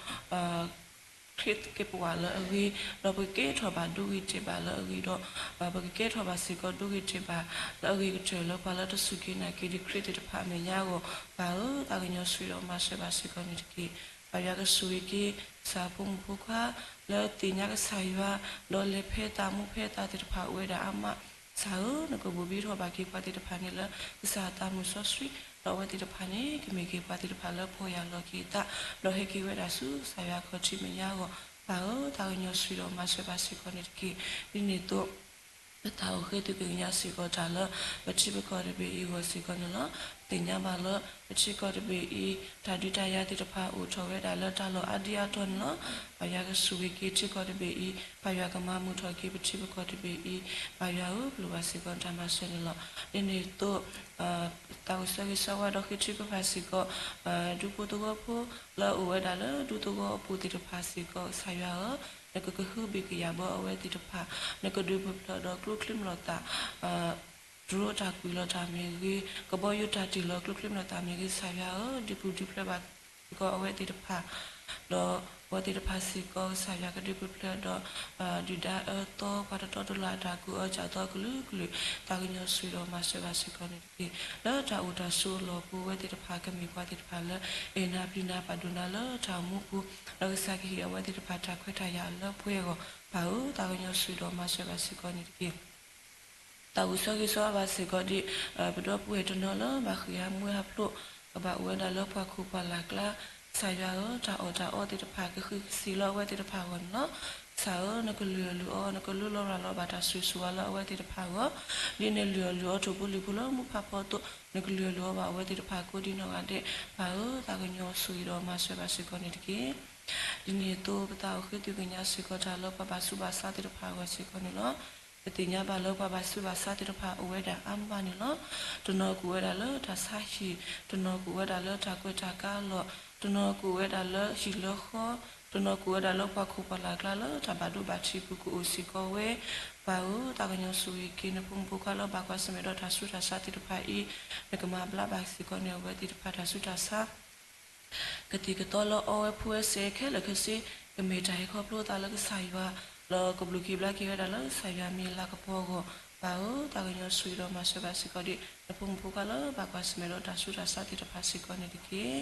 ခရံာ်ကပဝးလၢအဂ့ၤ, ဒီးပကကဲထီၣ်ဘၣ်ဒိဂ့ၤတဲာ်ဘၣ်လၢအဂ့ၤဒီး, ပကကဲထီၣ်ဘၣ်စ့ၢ်ကီးဒိဂ့ၤတဲာ်ဘၣ်လၢအဂ့ၤကတၢၢ်လၢပှၤလၢတစူၢ်က့ၤနာ်က့ၤဒံးခရံာ်သ့ၣ်တဖၣ်အမဲာ်ညါအဂီၢ်, ပၢ်ဧၢ, သးကညီၤဆိၣ်ဂ့ၤဒီးမၤစၢၤဘၣ်စ့ၢ်ကီးန့ၣ်တက့ၢ်. ကစၢ်ယွၤကဆိၣ်ဂ့ၤက့ၤ ကစၢ်ဖိမုၣ်ဖိခွါ လၢသ့ၣ်ညါကစၢ်ယွၤ, ဒီးလဲၤဖဲသးမူဖဲသးသ့ၣ်တဖၣ်အိၣ်ဝဲဒၣ်အါမး, ကစၢ်ဧၢ, နကဘိၣ်ဘံထီၣ်ဘၣ်က့ၤပှၤသ့ၣ်တဖၣ်န့ၣ်လၢ ကစၢ်အသးမုာ်စီဆှံ, ဒီးအဝဲသ့ၣ်တဖၣ်န့ၣ် ကမ့ၢ်က့ၤပှၤသ့ၣ်တဖၣ်လၢဖီၣ်ယာ်လီၤက့ၤအသး, ဒီးဟဲက့ၤဝဲဒၣ်ဆူကစၢ်ယွၤခီၣ်ထံးမဲာ်ညါအဂီၢ်, ပၢ်ဧၢ, သးကညီၤဆိၣ်ဂ့ၤဒီးမၤစၢၤဘၣ်စ့ၢ်ကီးန့ၣ်တက့ၢ်. ဒ်န့ၣ်အသိး ပသးအိၣ်ဃ့သွံက့ၤကညးစ့ၢ်ကီးတၢ်လၢ ပထံပကီၢ်တဘ့ၣ်အံၤအဂီၢ်စ့ၢ်ကီးန့ၣ်လီၤ. ပသ့ၣ်ညါဘၣ်လၢ ပထံကီၢ်တဘ့ၣ်အံၤ တၢ်ဒုးတၢ်ယၤသ့ၣ်တဖၣ်အိၣ်ထီၣ်ဝဲဒၣ်လၢတၢ်လီၢ်အါဒံအါတီၤန့ၣ်လီၤ. ပၢ်ယွၤကဆိၣ်ဂ့ၤက့ၤထံကီၢ်တဘ့ၣ်အံၤ, ပၢ်ယွၤကမၤမုာ်ထီၣ်က့ၤပထံပကီၢ်တဘ့ၣ်အံၤ, ပၢ်ယွၤဧၢ, ပျိၢ်ဘၣ်စ့ၢ်ကီးတၢ်မၤစၢၤန့ၣ်လီၤ. ဒ်န့ၣ်အသိး သးအိၣ်ဆၢဂ့ၤဆၢဝါဒီးဃ့ထုကဖၣ်စ့ၢ်ကီး ဒူဖိသဝီဖိ လၢအအိၣ်ဝဲဒၣ်လၢဒူသဝီအပူၤသ့ၣ်တဖၣ်စ့ၢ်ကီး ကစၢ်ယွၤဧၢ, နကကဟုဘံၣ်ကယာ်ဘၢအဝဲသ့ၣ်တဖၣ်, နကဒုးပဖျၢၣ်ဒီးကျိချံမျိာ်သၣ် တြီတၢ်ကွံာ်လီၤတၢ်မ့ၢ်ဂ့ၤ, ကဘီယူၤတၢ်တ့ၢ်လီၤကျိချံမျိာ်သၣ်မ့ၢ်ဂ့ၤ, ကစၢ်ယွၤဧၢ, ဒုးပူၤဒုးဖျဲးဘၣ်စ့ၢ်ကီးအဝဲသ့ၣ်တဖၣ်, ဒီးအဝဲသ့ၣ်တဖၣ်စ့ၢ်ကီး ကစၢ်ယွၤကဒုးပဖျဲးဒီး ဒုၣ်ဒါအၢသီ ပှၤတတီတလိၤအတၢ်ကူၣ်အၢကၢ်သီကလုာ်ကလုာ်, သးကညီၤဆိၣ်ဂ့ၤဒီးမၤစၢၤဘၣ်စ့ၢ်ကီးန့ၣ်တက့ၢ်. လၢတၢ်အိၣ်တၢ်ဆိးအလီၢ်ပူၤ အဝဲသ့ၣ်တဖၣ်ကမ့ၢ်ပှၤသ့ၣ်တဖၣ်လၢ အဲၣ်နၤပျံၤနၤပာ်ဒိၣ်နၤလၢတၢ်အိၣ်မူပူၤ, ဒီးကစၢ်ကဟ့ၣ်အဝဲသ့ၣ်တဖၣ်တၢ်ခွဲးတၢ်ယာ်အလၢပှဲၤအဂီၢ်, ပၢ်ဧၢ, သးကညီၤဆိၣ်ဂ့ၤဒီးမၤစၢၤဘၣ်စ့ၢ်ကီးန့ၣ်တက့ၢ်. သးအိၣ်ဆၢဂ့ၤဆၢဝါဘၣ်စ့ၢ်ကီးဒ် ပဒီပုၢ်ဝဲၢ်တနီၤလၢဘၣ်ဃ့ၢ်အမူအဖျိး, ကဘၣ်အိၣ်ဝဲဒၣ်လၢပှၢ်ခိၣ်ပှၢ်လၢ်ကျါ, ကစၢ်ယွၤဧၢ, တၢ်အီၣ်တၢ်အီသ့ၣ်တဖၣ်ကဃံးကစံးလၢအဝဲသ့ၣ်တဖၣ်အဂီၢ်န့ၣ်လီၤ. ကစၢ်ဧၢ, နကလုၢ်အီၣ်လုၢ်အီ, နကလူလီၤရၤလီၤဘၣ်တၢ်ဆိၣ်ဂ့ၤဆိၣ်ဝါလၢအဝဲသ့ၣ်တဖၣ်အဂီၢ်, ဒ်နလုၢ်အီၣ်လုၢ်အီထိၣ်ဖိလံၣ်ဖိလၢမူဖးဖီအသိး, နကလုၢ်အီၣ်လုၢ်အီဘၣ်အဝဲသ့ၣ်တဖၣ်ကိးဒံနီၢ်ဂၤဒဲး, ပၢ်ဧၢ, သးကညီၤဆိၣ်ဂ့ၤဒီးမၤစၢၤဘၣ်စ့ၢ်ကီးန့ၣ်တက့ၢ်. ဒ်န့ၣ်အသိး ပသးအိၣ်ဃ့သုးကညးစ့ၢ်ကီးတၢ်လၢပှၤဘၣ်ဆူးဘၣ်ဆါသ့ၣ်တဖၣ်အဂီၢ်စ့ၢ်ကီးန့ၣ်လီၤ. ပသ့ၣ်ညါဘၣ်လၢပှၤဘၣ်ဆူးဘၣ်ဆါသ့ၣ်တဖၣ်အိၣ်ဝဲဒၣ်အါမးန့ၣ်လီၤ. တနီၤကအိၣ်ဝဲဒၣ်လၢတၢ်ဆါဟံၣ်, တနီၤကအိၣ်ဝဲဒၣ်လၢတၢ်ကွဲးတၢ်ကါလီၢ်, တနီၤကအိၣ်ဝဲဒၣ်လၢဟံၣ်လၢဃီ, တနီၤကအိၣ်ဝဲဒၣ်လၢပှၤခိၣ်ပှၤလၢ်ကျါလၢတၢ်ဘၣ်ဒိဘၣ်ထံးပူၤကအိၣ်စ့ၢ်ကီးဝဲ ပၢ်ဧၢ, သးကညီၤဆိၣ်ဂ့ၤက့ၤ နဖိမုၣ်ဖိခွါလၢဘၣ်ကွၢ်ဆၢၣ်မဲာ်ဒီးတၢ်ဆူးတၢ်ဆါသ့ၣ်တဖၣ်အံၤ, နကမၤဘျါဘၣ်စ့ၢ်ကီးန့ၢ်အဝဲသ့ၣ်တဖၣ်တၢ်ဆူးတၢ်ဆါ ကသံၣ်ကသီလၢအီဝဲဖှူဝဲစ့ၢ်ခဲလၢာ်ခဲဆ့, ကမ့ၢ်တၢ်ဟဲခီဖျိသးလၢကစၢ်ယွၤ, လၢကဘျုးက့ၤဘျါက့ၤဝဲဒၣ်လၢကစၢ်ယွၤမ့ၢ်လၤကပီၤအဂီၢ်, ပၢ်ဧၢ, သးကညီၤဆိၣ်ဂ့ၤဒီးမၤစၢၤဘၣ်စ့ၢ်ကီးဒံး နဖိမုၣ်ဖိခွါလၢဘၣ်ကွၢ်ဆၢၣ်မဲာ်ဒီးတၢ်ဆူးတၢ်ဆါသ့ၣ်တဖၣ်စ့ၢ်ကီးန့ၣ်တက့ၢ်.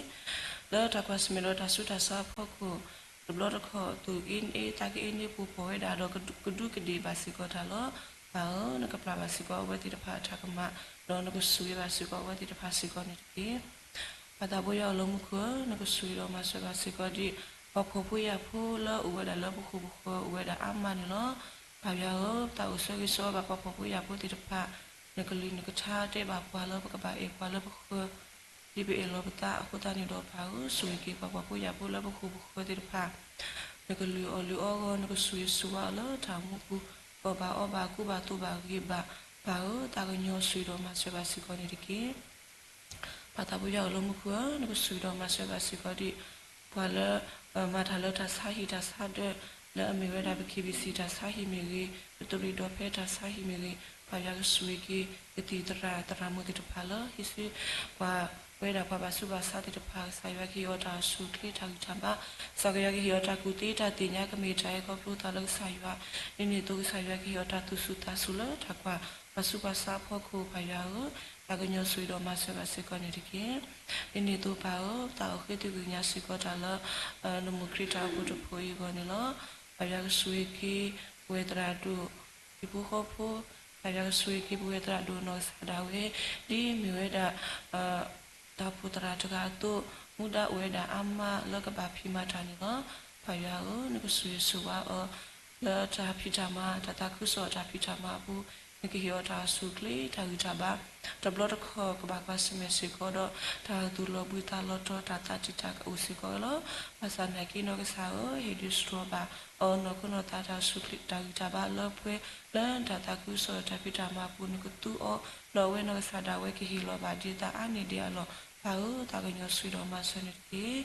လၢတၢ်ကွၢ်ဆၢၣ်မဲာ်ဒီးတၢ်ဆူးတၢ်ဆါအဖီခိၣ်, တဘျီတခီၣ် သူၣ်က့န့ၣ် သးက့န့ၣ် ပူၤဖီၣ်ဝဲဒၣ်ဒီးကဒူးကဒ့ၣ်ဘၣ်စ့ၢ်ကီးတၢ်လီၤ. ပၢ်ဧၢ, နကပျၢ်ဘၣ်စ့ၢ်ကီးအဝဲသ့ၣ်တဖၣ်အတၢ်ကမၣ်, ဒီးနကဆိၣ်ဂ့ၤဘၣ်စ့ၢ်ကီးအဝဲသ့ၣ်တဖၣ်စ့ၢ်ကီးန့ၣ်တက့ၢ်. ပၢ်သးဘိယွၤအိၣ်လၢမူခိၣ်ဧၢ, နကဆိၣ်ဂ့ၤဒီးမၤစၢၤဘၣ်စ့ၢ်ကီးဒံး ပှၤဖှီၣ်ဖိယာ်ဖိလၢအိၣ်ဝဲဒၣ်လၢပဃိၣ်ပဃၢၤအိၣ်ဝဲဒၣ်အါမးန့ၣ်လီၤ. ပၢ်ယွၤဧၢ, ပသးအိၣ်ဆၢဂ့ၤဆၢဝါဘၣ်ပှၤဖှီၣ်ဖိယာ်ဖိသ့ၣ်တဖၣ်, နကလုၢ်နကထါတဲဘၣ်ပှၤလၢပကဘၣ်အဲၣ်ပှၤလၢပဃၢၤ ဒ်ပအဲၣ်လီၤပသးအဃိသတးန့ၣ်ဒီးပၢ်ဧၢ, ဆိၣ်ဂ့ၤက့ၤပှၤဖှီၣ်ဖိယာ်ဖိလၢပဃိၣ်ပဃၢၤသ့ၣ်တဖၣ် နကလုၢ်အီၣ်လုၢ်အီဂီၢ် နကဆိၣ်ဂ့ၤဆိၣ်ဝါအီၤလၢတၢ်မူပူၤ, ကီၢ်ဘၣ်အီဘၣ်ကူဘၣ်သိးဘၣ်ဂ့ၤဘၣ်, ပၢ်ဧၢ, သးကညီၤဆိၣ်ဂ့ၤဒီးမၤစၢၤဘၣ်စ့ၢ်ကီးန့ၣ်တက့ၢ်. ပၢ်သးဘိယွၤအိၣ်လၢမူခိၣ်ဧၢ, နကဆိၣ်ဂ့ၤဒီးမၤစၢၤဘၣ်စ့ၢ်ကီးဒံး ပှၤလၢ မၤတၢ်လၢတၢ်ဆါဟံၣ်တၢ်ဆါဒၢး လၢအမ့ၢ်ဝဲဒၣ်ပ KBC တၢ်ဆါဟံၣ်မ့ၢ်ဂ့ၤ, ပတရံးဒီးဖဲတၢ်ဆါဟံၣ်မ့ၢ်ဂ့ၤ, ပၢ်ယွၤကဆိၣ်ဂ့ၤက့ၤ ကသံၣ်သရၣ်သရၣ်မုၣ်သ့ၣ်တဖၣ်လၢ ဟံးစု ပှၤဝဲဒၣ်ပှၤဘၣ်ဆူးဘၣ်ဆါသ့ၣ်တဖၣ် ကစၢ်ယွၤကဟ့ၣ်အီၤတၢ်အိၣ်ဆူၣ်အိၣ်ချ့တၢ်ဂံၢ်တၢ်ဘါ, ကစၢ်ယွၤကဟ့ၣ်အီၤတၢ်ကူၣ်သ့တၢ်သ့ၣ်ညါ ကမ့ၢ်တၢ်ဟဲခီဖျိသးလၢကစၢ်ယွၤ, ဒ်န့ၣ်အသိးကစၢ်ယွၤကဟ့ၣ်အီၤတၢ်သူၣ်ဆူၣ်သးဆူၣ်လၢတၢ်ကွၢ် ပှၤဆူးပှၤဆါအဖီခိၣ် ပၢ်ယွၤဧၢ, သးကညီၤဆိၣ်ဂ့ၤဒီးမၤစၢၤဘၣ်စ့ၢ်ကီးန့ၣ်တက့ၢ်. ဒ်န့ၣ်အသိးပၢ်ဧၢ, ပသးအိၣ်ဃ့သုးကညးစ့ၢ်ကီးတၢ်လၢ နမိၢ်ခရံာ်တၢ်အိၣ်ဖှိၣ်တဖှိၣ်အံၤအဂီၢ်န့ၣ်လီၤ. ပၢ်ယွၤကဆိၣ်ဂ့ၤက့ၤ ပဝဲသရၣ်ဒိၣ် ဟံၣ်ဖိဃီဖိ, ပၢ်ယွၤကဆိၣ်ဂ့ၤက့ၤပဝဲသရၣ်ဒိၣ်နီၢ်ကစၢ်ဒၣ်ဝဲ, ဒ်မ့ၢ်ဝဲဒၣ် တၢ်အိၣ်ဖှိၣ်သရၣ်တဂၤအသိး မူဒါအိၣ်ဝဲဒၣ်အါမးလၢကဘၣ်ဖံးမၤတၢ်န့ၣ်လီၤ. ပၢ်ယွၤဧၢ, နကဆိၣ်ဂ့ၤဆိၣ်ဝါအီၤ လၢတၢ်ဖံးတၢ်မၤ တၢ်သးခုကစီၣ်တၢ်ဖံးတၢ်မၤအပူၤ နကဟ့ၣ်အီၤတၢ်အိၣ်ဆူၣ်အိၣ်ချ့တၢ်ဂံၢ်တၢ်ဘါ, တဘျီတခီၣ်ကဘၣ်ကွၢ်ဆၢၣ်မဲာ်စ့ၢ်ကီးဒီး တၢ်သူၣ်လီၤဘှံးသးလီၤတီၤ တၢ်သးတံာ်တာ်ကအိၣ်စ့ၢ်ကီးလီၤ. ဘၣ်ဆၣ်နာ်က့နီၢ်ကစၢ်ဧၢ, ဟ့ၣ်ဒုးစထြီဘၣ်အီၤနီၢ်ခိနီၢ်သး တၢ်အိၣ်ဆူၣ်အိၣ်ချ့တၢ်ဂံၢ်တၢ်ဘါလၢပှဲၤ လၢတၢ်သးခုကစီၣ်တၢ်ဖံးတၢ်မၤအပူၤ နကသူအီၤ, ဒီးအဝဲနီၢ်ကစၢ်ဒၣ်ဝဲကဟ့ၣ်လီၤဘၣ်ဒ်သိးအါန့ၢ်ဒံးအလီၢ်. ပၢ်ဧၢ, သးကညီၤဆိၣ်ဂ့ၤဒီးမၤစၢၤန့ၣ်တက့ၢ်.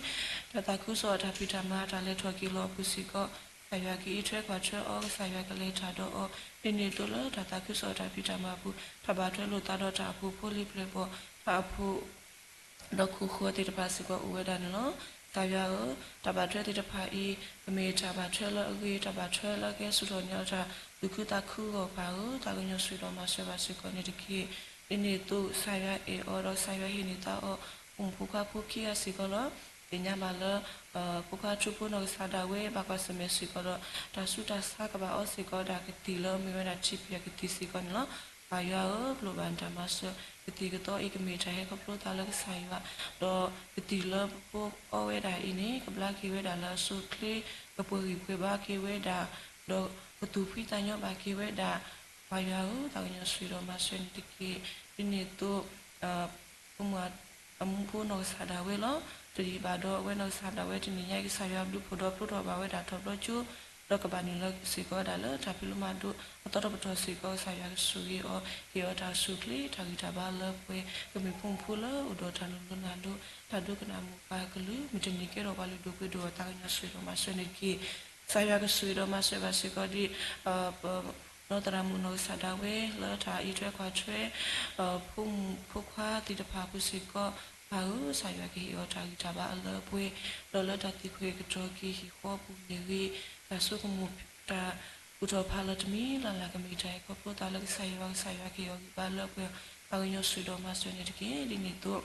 တၢ်သးခုကစီၣ်တၢ်ဖံးတၢ်မၤ တၢ်လဲၤထီၣ်က့ၤလီၤအပူၤစ့ၢ်ကီး ကစၢ်ယွၤကအံးထွဲကွၢ်ထွဲအီၤ, ကစၢ်ယွၤကလဲၤတၢ်ဒီးအီၤ, ဒ်န့ၣ်အသိးလၢတၢ်သးခုကစီၣ်တၢ်ဖံးတၢ်မၤအပူၤ တၢ်ဘၣ်ထွဲလိာ်သးဒီးတၢ်အိၣ်ဖှိၣ်ဖိလံၤပျဲၢ်ဘီၣ်, တၢ်အိၣ်ဖှိၣ် ဒီးခိၣ်ဃၢၤသ့ၣ်တဖၣ်စ့ၢ်ကီးအိၣ်ဝဲဒၣ်န့ၣ်လီၤ. ကစၢ်ယွၤဧၢ, တၢ်ဘၣ်ထွဲသ့ၣ်တဖၣ်အံၤ ကမ့ၢ်တၢ်ဘၣ်ထွဲလၢအဂ့ၤ, တၢ်ဘၣ်ထွဲလၢအကဟဲဆူၣ်ထီၣ်န့ၢ်အီၤတၢ်သူၣ်ခုသးခုအဂီၢ် ပၢ်ဧၢ, သးကညီၤဆိၣ်ဂ့ၤဒီးမၤစၢၤဘၣ်စ့ၢ်ကီးန့ၣ်တက့ၢ်. ဒ်န့ၣ်အသိး ကစၢ်ယွၤအဲၣ်အီၤဒီးကစၢ်ယွၤဟ့ၣ်န့ၢ်သါအီၤ ဖိမုၣ်ဖိခွါဖိခံဂၤစ့ၢ်ကီးလီၤ. သ့ၣ်ညါဘၣ်လၢ ဖိခွါထူဖိနီၢ်ကစၢ်ဒၣ်ဝဲ ဘၣ်ကွၢ်ဆၢၣ်မဲာ်စ့ၢ်ကီးဒီး တၢ်ဆူးတၢ်ဆါကဘၣ်အီစ့ၢ်ကီးဒၣ်ကသံၣ်လၢအမ့ၢ်ဝဲဒၣ်ထံပယီၤကသံၣ်စ့ၢ်ကီးန့ၣ်လီၤ. ပၢ်ယွၤဧၢ, လိၣ်ဘၣ်နတၢ်မၤစၢၤ, ကသံၣ်ကသီအံၤကမ့ၢ်တၢ်ဟဲခီဖျိသးလၢကစၢ်ယွၤ, ဒီးကသံၣ်လၢပအီဝဲဒၣ်အံၤန့ၣ် ကဘျါက့ၤဝဲဒၣ်လၢအဆိအချ့, ကပှဲၤဂံၢ်ပှဲၤဘါက့ၤဝဲဒၣ်, ဒီးကသူၣ်ဖှံသးညီဘၣ်က့ၤဝဲဒၣ်, ပၢ်ယွၤဧၢ, သးကညီၤဆိၣ်ဂ့ၤဒီးမၤစၢၤန့ၣ်တက့ၢ်. ဒ်န့ၣ်အသိး ပမုၢ်အမူဖိနီၢ်ကစၢ်ဒၣ်ဝဲလီၤ. တယံာ်ဘၣ်ဒီးအဝဲနီၢ်ကစၢ်ဒၣ်ဝဲတနံၤညါအံၤ ကစၢ်ယွၤဘျုးဖှိၣ်ဒီးဖျိထီၣ်ဘၣ်ဝဲဒၣ်ထီၣ်ဘျီကၠိ, ဒီးကဘၣ်နုာ်လီၤစ့ၢ်ကီးဝဲဒၣ်လၢတၢ်ဖံးလိမၤဒိး အသီတပတီၢ်စ့ၢ်ကီး ကစၢ်ယွၤကဆိၣ်ဂ့ၤအီၤ, ဟ့ၣ်အီၤတၢ်အိၣ်ဆူၣ်အိၣ်ချ့ တၢ်ဂံၢ်တၢ်ဘါလၢပှဲၤ, ကမ့ၢ်ဖိမုၣ်ဖိလၢအိၣ်ဒီးတၢ်လိၣ်လိနၤလိၤ, တၢ်ဒိကနၣ်မိၢ်ပၢ်ကလုၢ်, မုၢ်တနံၤကဲထီၣ်ပှၤလုၢ်ဒိၣ်ပှ့ၤဒိၣ်အီၤ သးကညီၤဆိၣ်ဂ့ၤဒီးမၤစၢၤန့ၣ်တက့ၢ်. ကစၢ်ယွၤကဆိၣ်ဂ့ၤဒီးမၤစၢၤဘၣ်စ့ၢ်ကီးဒ် နီၢ်သရၣ်မုၣ်နီၢ်ကစၢ်ဒၣ်ဝဲ လၢတၢ်အံးထွဲကွၢ်ထွဲ ဖိမုၣ်ဖိခွါသ့ၣ်တဖၣ်အပူၤစ့ၢ်ကီး, ပၢ်ဧၢ, ကစၢ်ယွၤကဟ့ၣ်အီၤတၢ်ဂံၢ်တၢ်ဘါအလၢအပှဲၤ, ဒီးလၢတၢ်သံကွၢ်ကတီၢ်က့ၤဟံၣ်ဃီပူၤမ့ၢ်ဂ့ၤ, တၢ်ဆိကမိၣ်တၢ်ကူၣ်ထီၣ်ဖးလီၤတမံၤလၢ်လၢ် ကမ့ၢ်တၢ်ဟဲခီဖျိသးလၢကစၢ်ယွၤ, ကစၢ်ယွၤကဟ့ၣ်အီၤဂံၢ်ဘါလၢအပှဲၤ, သးကညီၤဆိၣ်ဂ့ၤဒီးမၤစၢၤန့ၣ်တက့ၢ်. ဒ်န့ၣ်အသိး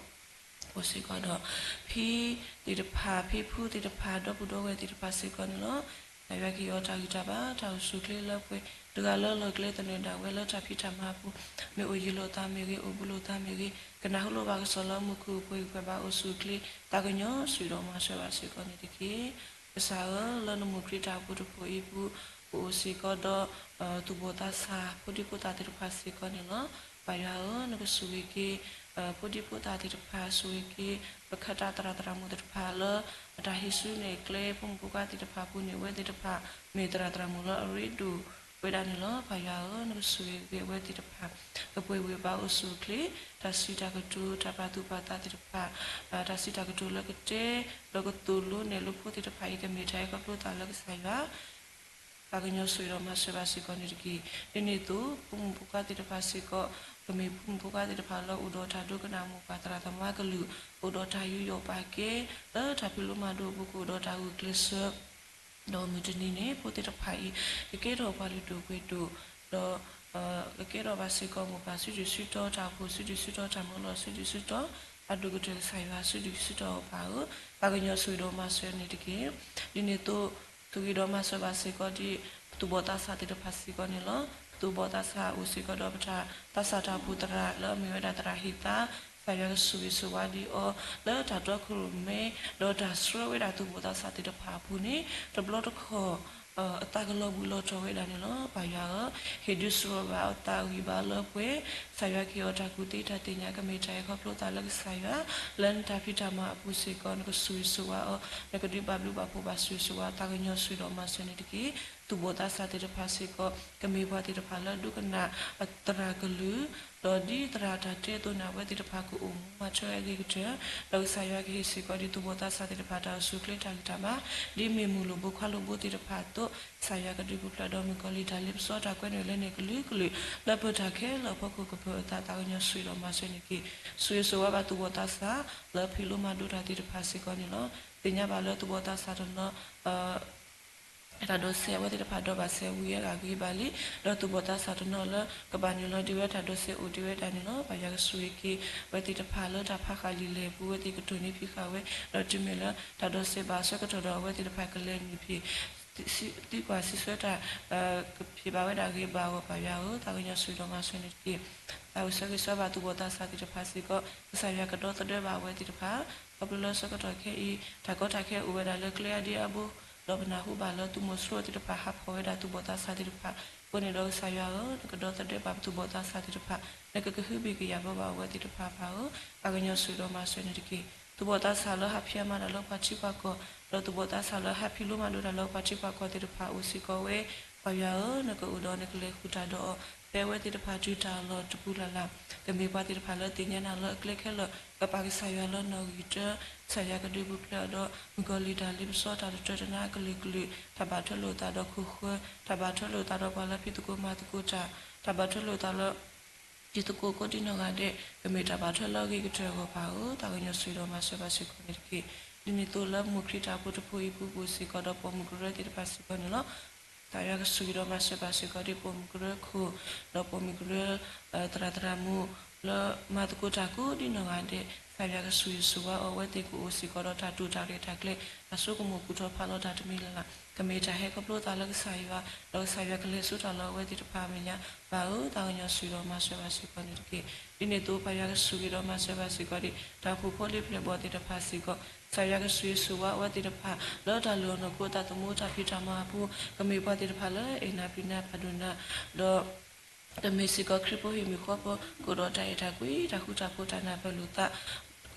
အိၣ်စ့ၢ်ကီးဒီး ဖံသ့ၣ်တဖၣ်, ဖံဖုသ့ၣ်တဖၣ်, ဒီပုၢ်ဒီဝဲၢ်သ့ၣ်တဖၣ်စ့ၢ်ကီးန့ၣ်လီၤ. ကစၢ်ယွၤကဟ့ၣ်အီၤတၢ်ဂံၢ်တၢ်ဘါ, တၢ်အိၣ်ဆူၣ်အိၣ်ချ့လၢပှဲၤ, တဂၤလၢလီၢ်ကျဲသနၢၣ်ဒၣ်ဝဲလၢတၢ်ဖံးတၢ်မၤအပူၤ, မ့ၢ်အိၣ်ယံာ်လိာ်သးမ့ၢ်ဂ့ၤ, အိၣ်ဘူးလိာ်သးမ့ၢ်ဂ့ၤ, ကနၢ်ဟူလိာ်ဘၣ်ကစီၣ်လၢမူခိၣ်ပှဲၤဂံၢ်ပှဲၤဘါအိၣ်ဆူၣ်အိၣ်ချ့, သးကညီၤဆိၣ်ဂ့ၤဒီးမၤစၢၤဘၣ်စ့ၢ်ကီးန့ၣ်တက့ၢ်. ကစၢ်ဧၢ, လၢနမိၢ်ခရံာ်တၢ်အိၣ်ဖှိၣ်တဖှိၣ်အံၤပူၤ, ပအိၣ်စ့ၢ်ကီးဒီး သူၣ်ဘီၣ်သးစၢ် ဖိဒံဖိသၣ်သ့ၣ်တဖၣ်စ့ၢ်ကီးန့ၣ်လီၤ. ပၢ်ယွၤဧၢ, နကဆိၣ်ဂ့ၤက့ၤ ဖိဒံဖိသၣ်သ့ၣ်တဖၣ်, ဆိၣ်ဂ့ၤက့ၤ ပခၢၣ်တၢ်သရၣ်သရၣ်မုၣ်သ့ၣ်တဖၣ်လၢ အတၢ်ဟံးစုနဲၣ်ကျဲ ဖိမုၣ်ဖိခွါသ့ၣ်တဖၣ်အပူၤန့ၣ် အဝဲသ့ၣ်တဖၣ် မ့ၢ်သရၣ်သရၣ်မုၣ်လၢအရ့ဒိၣ်ဝဲဒၣ်န့ၣ်လီၤ. ပၢ်ယွၤဧၢ, နကဆိၣ်ဂ့ၤဂ့ၤအဝဲသ့ၣ်တဖၣ် ကပှဲၤဝံၤအပၢ်အိၣ်ဆူၣ်အိၣ်ချ့, တၢ်စံးတၢ်ကတိၤ တၢ်ပာ်သူၣ်ပာ်သးသ့ၣ်တဖၣ်, တၢ်စံးတၢ်ကတိၤလၢကတဲ ဒီးကသိၣ်လိနဲၣ်လိဖိသ့ၣ်တဖၣ်အံၤ ကမ့ၢ်တၢ်အဲၣ်ခီဖျိသးလၢကစၢ်ယွၤ ပၢ်ကညီဆိၣ်ဂ့ၤဒီးမၤစၢၤဘၣ်စ့ၢ်ကီးန့ၣ်တက့ၢ်. ဒ်န့ၣ်အသိး ဖိမုၣ်ဖိခွါသ့ၣ်တဖၣ်စ့ၢ်ကီး ကမ့ၢ်ဖိမုၣ်ဖိခွါသ့ၣ်တဖၣ်လၢအိၣ်ဒီးတၢ်ဒိကနၣ်မိၢ်ပၢ်သရၣ်သမါကလုာ်, အိၣ်ဒီးတၢ်ယူးယီၣ်ပာ်ကဲ လၢတၢ်ဖံးလိမၤဒိးအပူၤ ကအိၣ်ဒီးတၢ်ဂုာ်ကျဲးစၢး ဒီးမုၢ်တနံၤန့ၣ် ဖိသ့ၣ်တဖၣ်အံၤ ကကဲထီၣ်ပှၤလုၢ်ဒိၣ်ပှ့ၤဒိၣ်, ဒီး ကကဲထီၣ်ဘၣ်စ့ၢ်ကီးမိၢ်ပၢ်စုဒုၣ်စုတီ, တၢ်အိၣ်ဖှိၣ်စုဒုၣ်စုတီ, တၢ်မၢလီၤစုဒုၣ်စုတီ, အဒိၣ်ကတၢၢ်ကစၢ်ယွၤစုဒုၣ်စုတီအီၤပၢ်ဧၢ, ပၢ်ကညီဆိၣ်ဂ့ၤဒီးမၤစၢၤန့ၣ်တက့ၢ်. ဒ်န့ၣ်အသိး ဆိၣ်ဂ့ၤဒီးမၤစၢၤဘၣ်စ့ၢ်ကီးဒ် ပသူၣ်ဘီၣ်သးစၢ်သ့ၣ်တဖၣ်စ့ၢ်ကီးန့ၣ်လီၤ. ပသူၣ်ဘီၣ်သးစၢ်အိၣ်စ့ၢ်ကီးဒီးပတၢ်သးစၢ်တၢ်အိၣ်ဖှိၣ်သရၣ် လၢအမ့ၢ်ဝဲဒၣ်သရၣ်ဟ့ၣ်သါ, ကစၢ်ယွၤကဆိၣ်ဂ့ၤဆိၣ်ဝါဒံးအီၤ လၢတၢ်တီခိၣ်ရိၣ်မဲ ဒီးတၢ်ဆှၢဝဲဒၣ်သူၣ်ဘီၣ်သးစၢ်သ့ၣ်တဖၣ်အပူၤန့ၣ် တဘျီတခီၣ် အသးကလီၤဘှံးလီၤတီၤဝဲဒၣ်န့ၣ်လီၤ. ပၢ်ယွၤဧၢ, ဟ့ၣ်ဒုးစရီဘၣ်အသးဂံၢ်ဘါလၢပှဲၤ, ကစၢ်ယွၤကဟ့ၣ်အီၤတၢ်ကူၣ်သ့တၢ်သ့ၣ်ညါ ကမ့ၢ်တၢ်အဲၣ်ခီဖျိသးလၢကစၢ်ယွၤ, လၢနတၢ်ဖံးတၢ်မၤအပူၤစ့ၢ်ကီး နကဆိၣ်ဂ့ၤဆိၣ်ဝါအီၤ, နကဒုးဘၣ်ဘျုးဘၣ်ဖှိၣ်ဘၣ်ဆိၣ်ဂ့ၤဆိၣ်ဝါ ပၢ်ကညီဆိၣ်ဂ့ၤဒီးမၤစၢၤန့ၣ်တက့ၢ်. သူၣ်ဘီၣ်သးစၢ်သ့ၣ်တဖၣ်စ့ၢ်ကီး ကမ့ၢ်ပှၤသ့ၣ်တဖၣ်လၢဒိကနၣ်အသရၣ်ကလုာ်, ဒီးဒ်သရၣ်တၢ်တဲအသိးန့ၣ် အဝဲသ့ၣ်တဖၣ်ကအိၣ်မူမၤထွဲအဂ့ၤကတၢၢ်, ဒီးကစၢ်ယွၤကဟ့ၣ်စ့ၢ်ကီးဒ်သူၣ်ဘီၣ်သးစၢ်သ့ၣ်တဖၣ်တၢ်အိၣ်ဆူၣ်အိၣ်ချ့တၢ်ဂံၢ်တၢ်ဘါ, ဒ်မ့ၢ်မုၢ်လိၣ်ဘိခွါလိၣ်ဘိသ့ၣ်တဖၣ်အသိး, ကစၢ်ယွၤကဒုးပူၤဖျဲးဒီးမုၣ်ကီၤလံၢ်တၢ်လ့ပစီတၢ်ကွဲန့ၣ်လၢန့ၣ်ကလုာ်ကလုာ်, လၢပတၢ်ခဲလၢာ်အဖီခိၣ်ကပၢၤအသး ပၢ်ကညီဆိၣ်ဂ့ၤဒီးမၤစၢၤန့ၣ်တက့ၢ်. ဆိၣ်ဂ့ၤဆိၣ်ဝါဘၣ်သူၣ်ဘီၣ်သးစၢ် လၢဖံးလိမၤဒိးတၢ်သ့ၣ်တဖၣ်စ့ၢ်ကီးန့ၣ်လီၤ. သ့ၣ်ညါဘၣ်လၢသူၣ်ဘီၣ်သးစၢ်တနီၤ တၢ်ဒိးစဲးအဝဲသ့ၣ်တဖၣ်ဒီးဘၣ်စဲးဝံၤအဂၤဂ့ၤဘၣ်လံ, ဒီးသူၣ်ဘီၣ်သးစၢ်တနီၤလၢကဘၣ်နုာ်လီၤဒံးဝဲတၢ်ဒိးစဲးအိၣ်ဒံးဝဲဒၣ်န့ၣ်လီၤ. ပၢ်ယွၤကဆိၣ်ဂ့ၤက့ၤ အဝဲသ့ၣ်တဖၣ်လၢတၢ်ဖးဃာ်လံာ်လဲၢ်အပူၤ အဝဲသ့ၣ်ကတိၢ်န့ၢ်ဖံးဃာ်ဝဲ, ဒီးတုၤမ့ၢ်လၢတၢ်ဒိးစဲးဘၣ်အဆၢကတီၢ်ဒီး အဝဲသ့ၣ်တဖၣ်ကလဲၤနုာ်ဖံး သံကွၢ်စံးဆၢတၢ် ကဖံးဘၣ်ဝဲဒၣ်ဂ့ၤဘၣ်အဂီၢ် ပၢ်ယွၤဧၢ, ပၢ်ကညီဆိၣ်ဂ့ၤဒီးမၤစၢၤန့ၣ်တက့ၢ်. တၢ်အိၣ်ဆၢဂ့ၤဆၢဝါဘၣ်သူၣ်ဘီၣ်သးစၢ်သ့ၣ်တဖၣ်စ့ၢ်ကီး ကစၢ်ယွၤကဒီသဒၢဘၣ်အဝဲသ့ၣ်တဖၣ်, ခီဖျိလၢဆၢကတီၢ်ခဲအံၤ တၢ်ကီတၢ်ခဲအိၣ်ဝဲဒၣ်လၢကျဲအါဒံအါဘိ, ဒီးပနၢ်ဟူဘၣ်လၢသူၣ်မိၣ်ဆှီသ့ၣ်တဖၣ်ဟးဖီၣ်ဝဲဒၣ်သူၣ်ဘီၣ်သးစၢ်သ့ၣ်တဖၣ်အဃိန့ၣ်ဒီး ကစၢ်ယွၤဧၢ, နကဒီသဒၢဘၣ်ပသူၣ်ဘီၣ်သးစၢ်သ့ၣ်တဖၣ်, နကကဟုဘံၣ်ကယာ်ဘီဘၣ်အဝဲသ့ၣ်တဖၣ်ပၢ်ဧၢ, ပၢ်ကညီဆိၣ်ဂ့ၤဒီးမၤစၢၤန့ၣ်တက့ၢ်. သူၣ်ဘီၣ်သးစၢ်လၢဟးဖံးအါမးတၢ်လၢပှၤထံပှၤကီၢ်, ဒီးသူၣ်ဘီၣ်သးစၢ်လၢဟးဖံးလိမၤဒိးတၢ်လၢပှၤထံပှၤကီၢ်သ့ၣ်တဖၣ်အိၣ်စ့ၢ်ကီးဝဲ, ပၢ်ယွၤဧၢ, နကအိၣ်ဒီးနကလဲၤဃုာ်တၢ်ဒီးအီၤ, ဖဲအဝဲသ့ၣ်တဖၣ်တုၤတၢ်လီၢ်တပူၤလၢ်လၢ်, ကမ့ၢ်ပှၤသ့ၣ်တဖၣ်လၢသ့ၣ်ညါနၤလၢအကျဲခဲလၢာ်, ကပာ်ကစၢ်ယွၤလၢနီၣ်ဂံၢ်တၢ, ကစၢ်ယွၤကဒုးပူၤဖျဲးအီၤဒီး မုၣ်ကီၤလံၢ်တၢ်လ့ပစီတၢ်တတၢတနါအကလုာ်ကလုာ်, တၢ်ဘၣ်ထွဲလိာ်သးဒီးခိၣ်ဃၢၤ, တၢ်ဘၣ်ထွဲလိာ်သးဒီးပှၤလၢဖံးသကိးမၤသကိးတၢ်, တၢ်ဘၣ်ထွဲလိာ်သးလၢ တံၤသကိးကိးဒံနီၢ်ဂၤဒဲး, ကမ့ၢ်တၢ်ဘၣ်ထွဲလၢအဂ့ၤကတၢၢ်အဂီၢ်ပၢ်ဧၢ, သးကညီၤဆိၣ်ဂ့ၤဒီးမၤစၢၤဘၣ်စ့ၢ်ကီးန့ၣ်တက့ၢ်. ဒ်န့ၣ်အသိးလၢမိၢ်ခရံာ်တၢ်ဖိတဖိအံၤပူၤ ပအိၣ်စ့ၢ်ကီးဒီးပိာ်မုၣ်ကရၢသ့ၣ်တဖၣ်စ့ၢ်ကီးန့ၣ်လီၤ. ကစၢ်ယွၤကဆိၣ်ဂ့ၤဒီးမၤစၢၤဘၣ်စ့ၢ်ကီးဒ်ပိာ်မုၣ်ကရၢခိၣ်, ဒီးပိာ်မုၣ်ကရၢ သရၣ်သရၣ်မုၣ် လၢမၤသကိးတၢ်ကိးဒံနီၢ်ဂၤဒဲး, ကစၢ်ယွၤကဆိၣ်ဂ့ၤဆိၣ်ဝါအီၤ အဝဲသ့ၣ်ကအိၣ်စ့ၢ်ကီးဒီးတၢ်တိာ်တၢ်ရဲၣ်တၢ်ကျဲၤ, တၢ်ဆိကမိၣ်ကူၣ်ထီၣ်ဖးလီၤတၢ်တမံၤလၢ်လၢ်, ကမ့ၢ်တၢ်ဟဲခီဖျိသးလၢကစၢ်ယွၤ, ဒီးကစၢ်ယွၤကလဲၤစိတၢ်လၢအဝဲသ့ၣ်တဖၣ်အမဲာ်ညါ, ပၢ်ဧၢ, သးကညီၤဆိၣ်ဂ့ၤဒီးမၤစၢၤဘၣ်စ့ၢ်ကီးန့ၣ်တက့ၢ်. ဒ်န့ၣ်အသိး ပၢ်ယွၤကဆိၣ်ဂ့ၤဒီးမၤစၢၤဘၣ်စ့ၢ်ကီးဒ် တၢ်အိၣ်ဖှိၣ်ဖိလံၤပျဲၢ်ဘီၣ်သ့ၣ်တဖၣ်စ့ၢ်ကီး, ကစၢ်ယွၤကဆိၣ်ဂ့ၤဆိၣ်ဝါအဝဲသ့ၣ်တဖၣ် လၢတၢ်လုၢ်အီၣ်နီၢ်ခိအသးသမူတၢ်ဖံးတၢ်မၤအပူၤ, ကမ့ၢ်ပှၤသ့ၣ်တဖၣ်လၢအဲၣ်နၤပျံၤနၤဖးဒိၣ်နၤ, ဒီး ကမ့ၢ်စ့ၢ်ကီးခရံာ်ဖိဟံၣ်မုၣ်ဃီဖိ, ကအိၣ်ဒီးတၢ်အဲၣ်တၢ်ကွံ တၢ်ဃူတၢ်ဖိး တၢ်နၢ်ပၢၢ်လိာ်သး,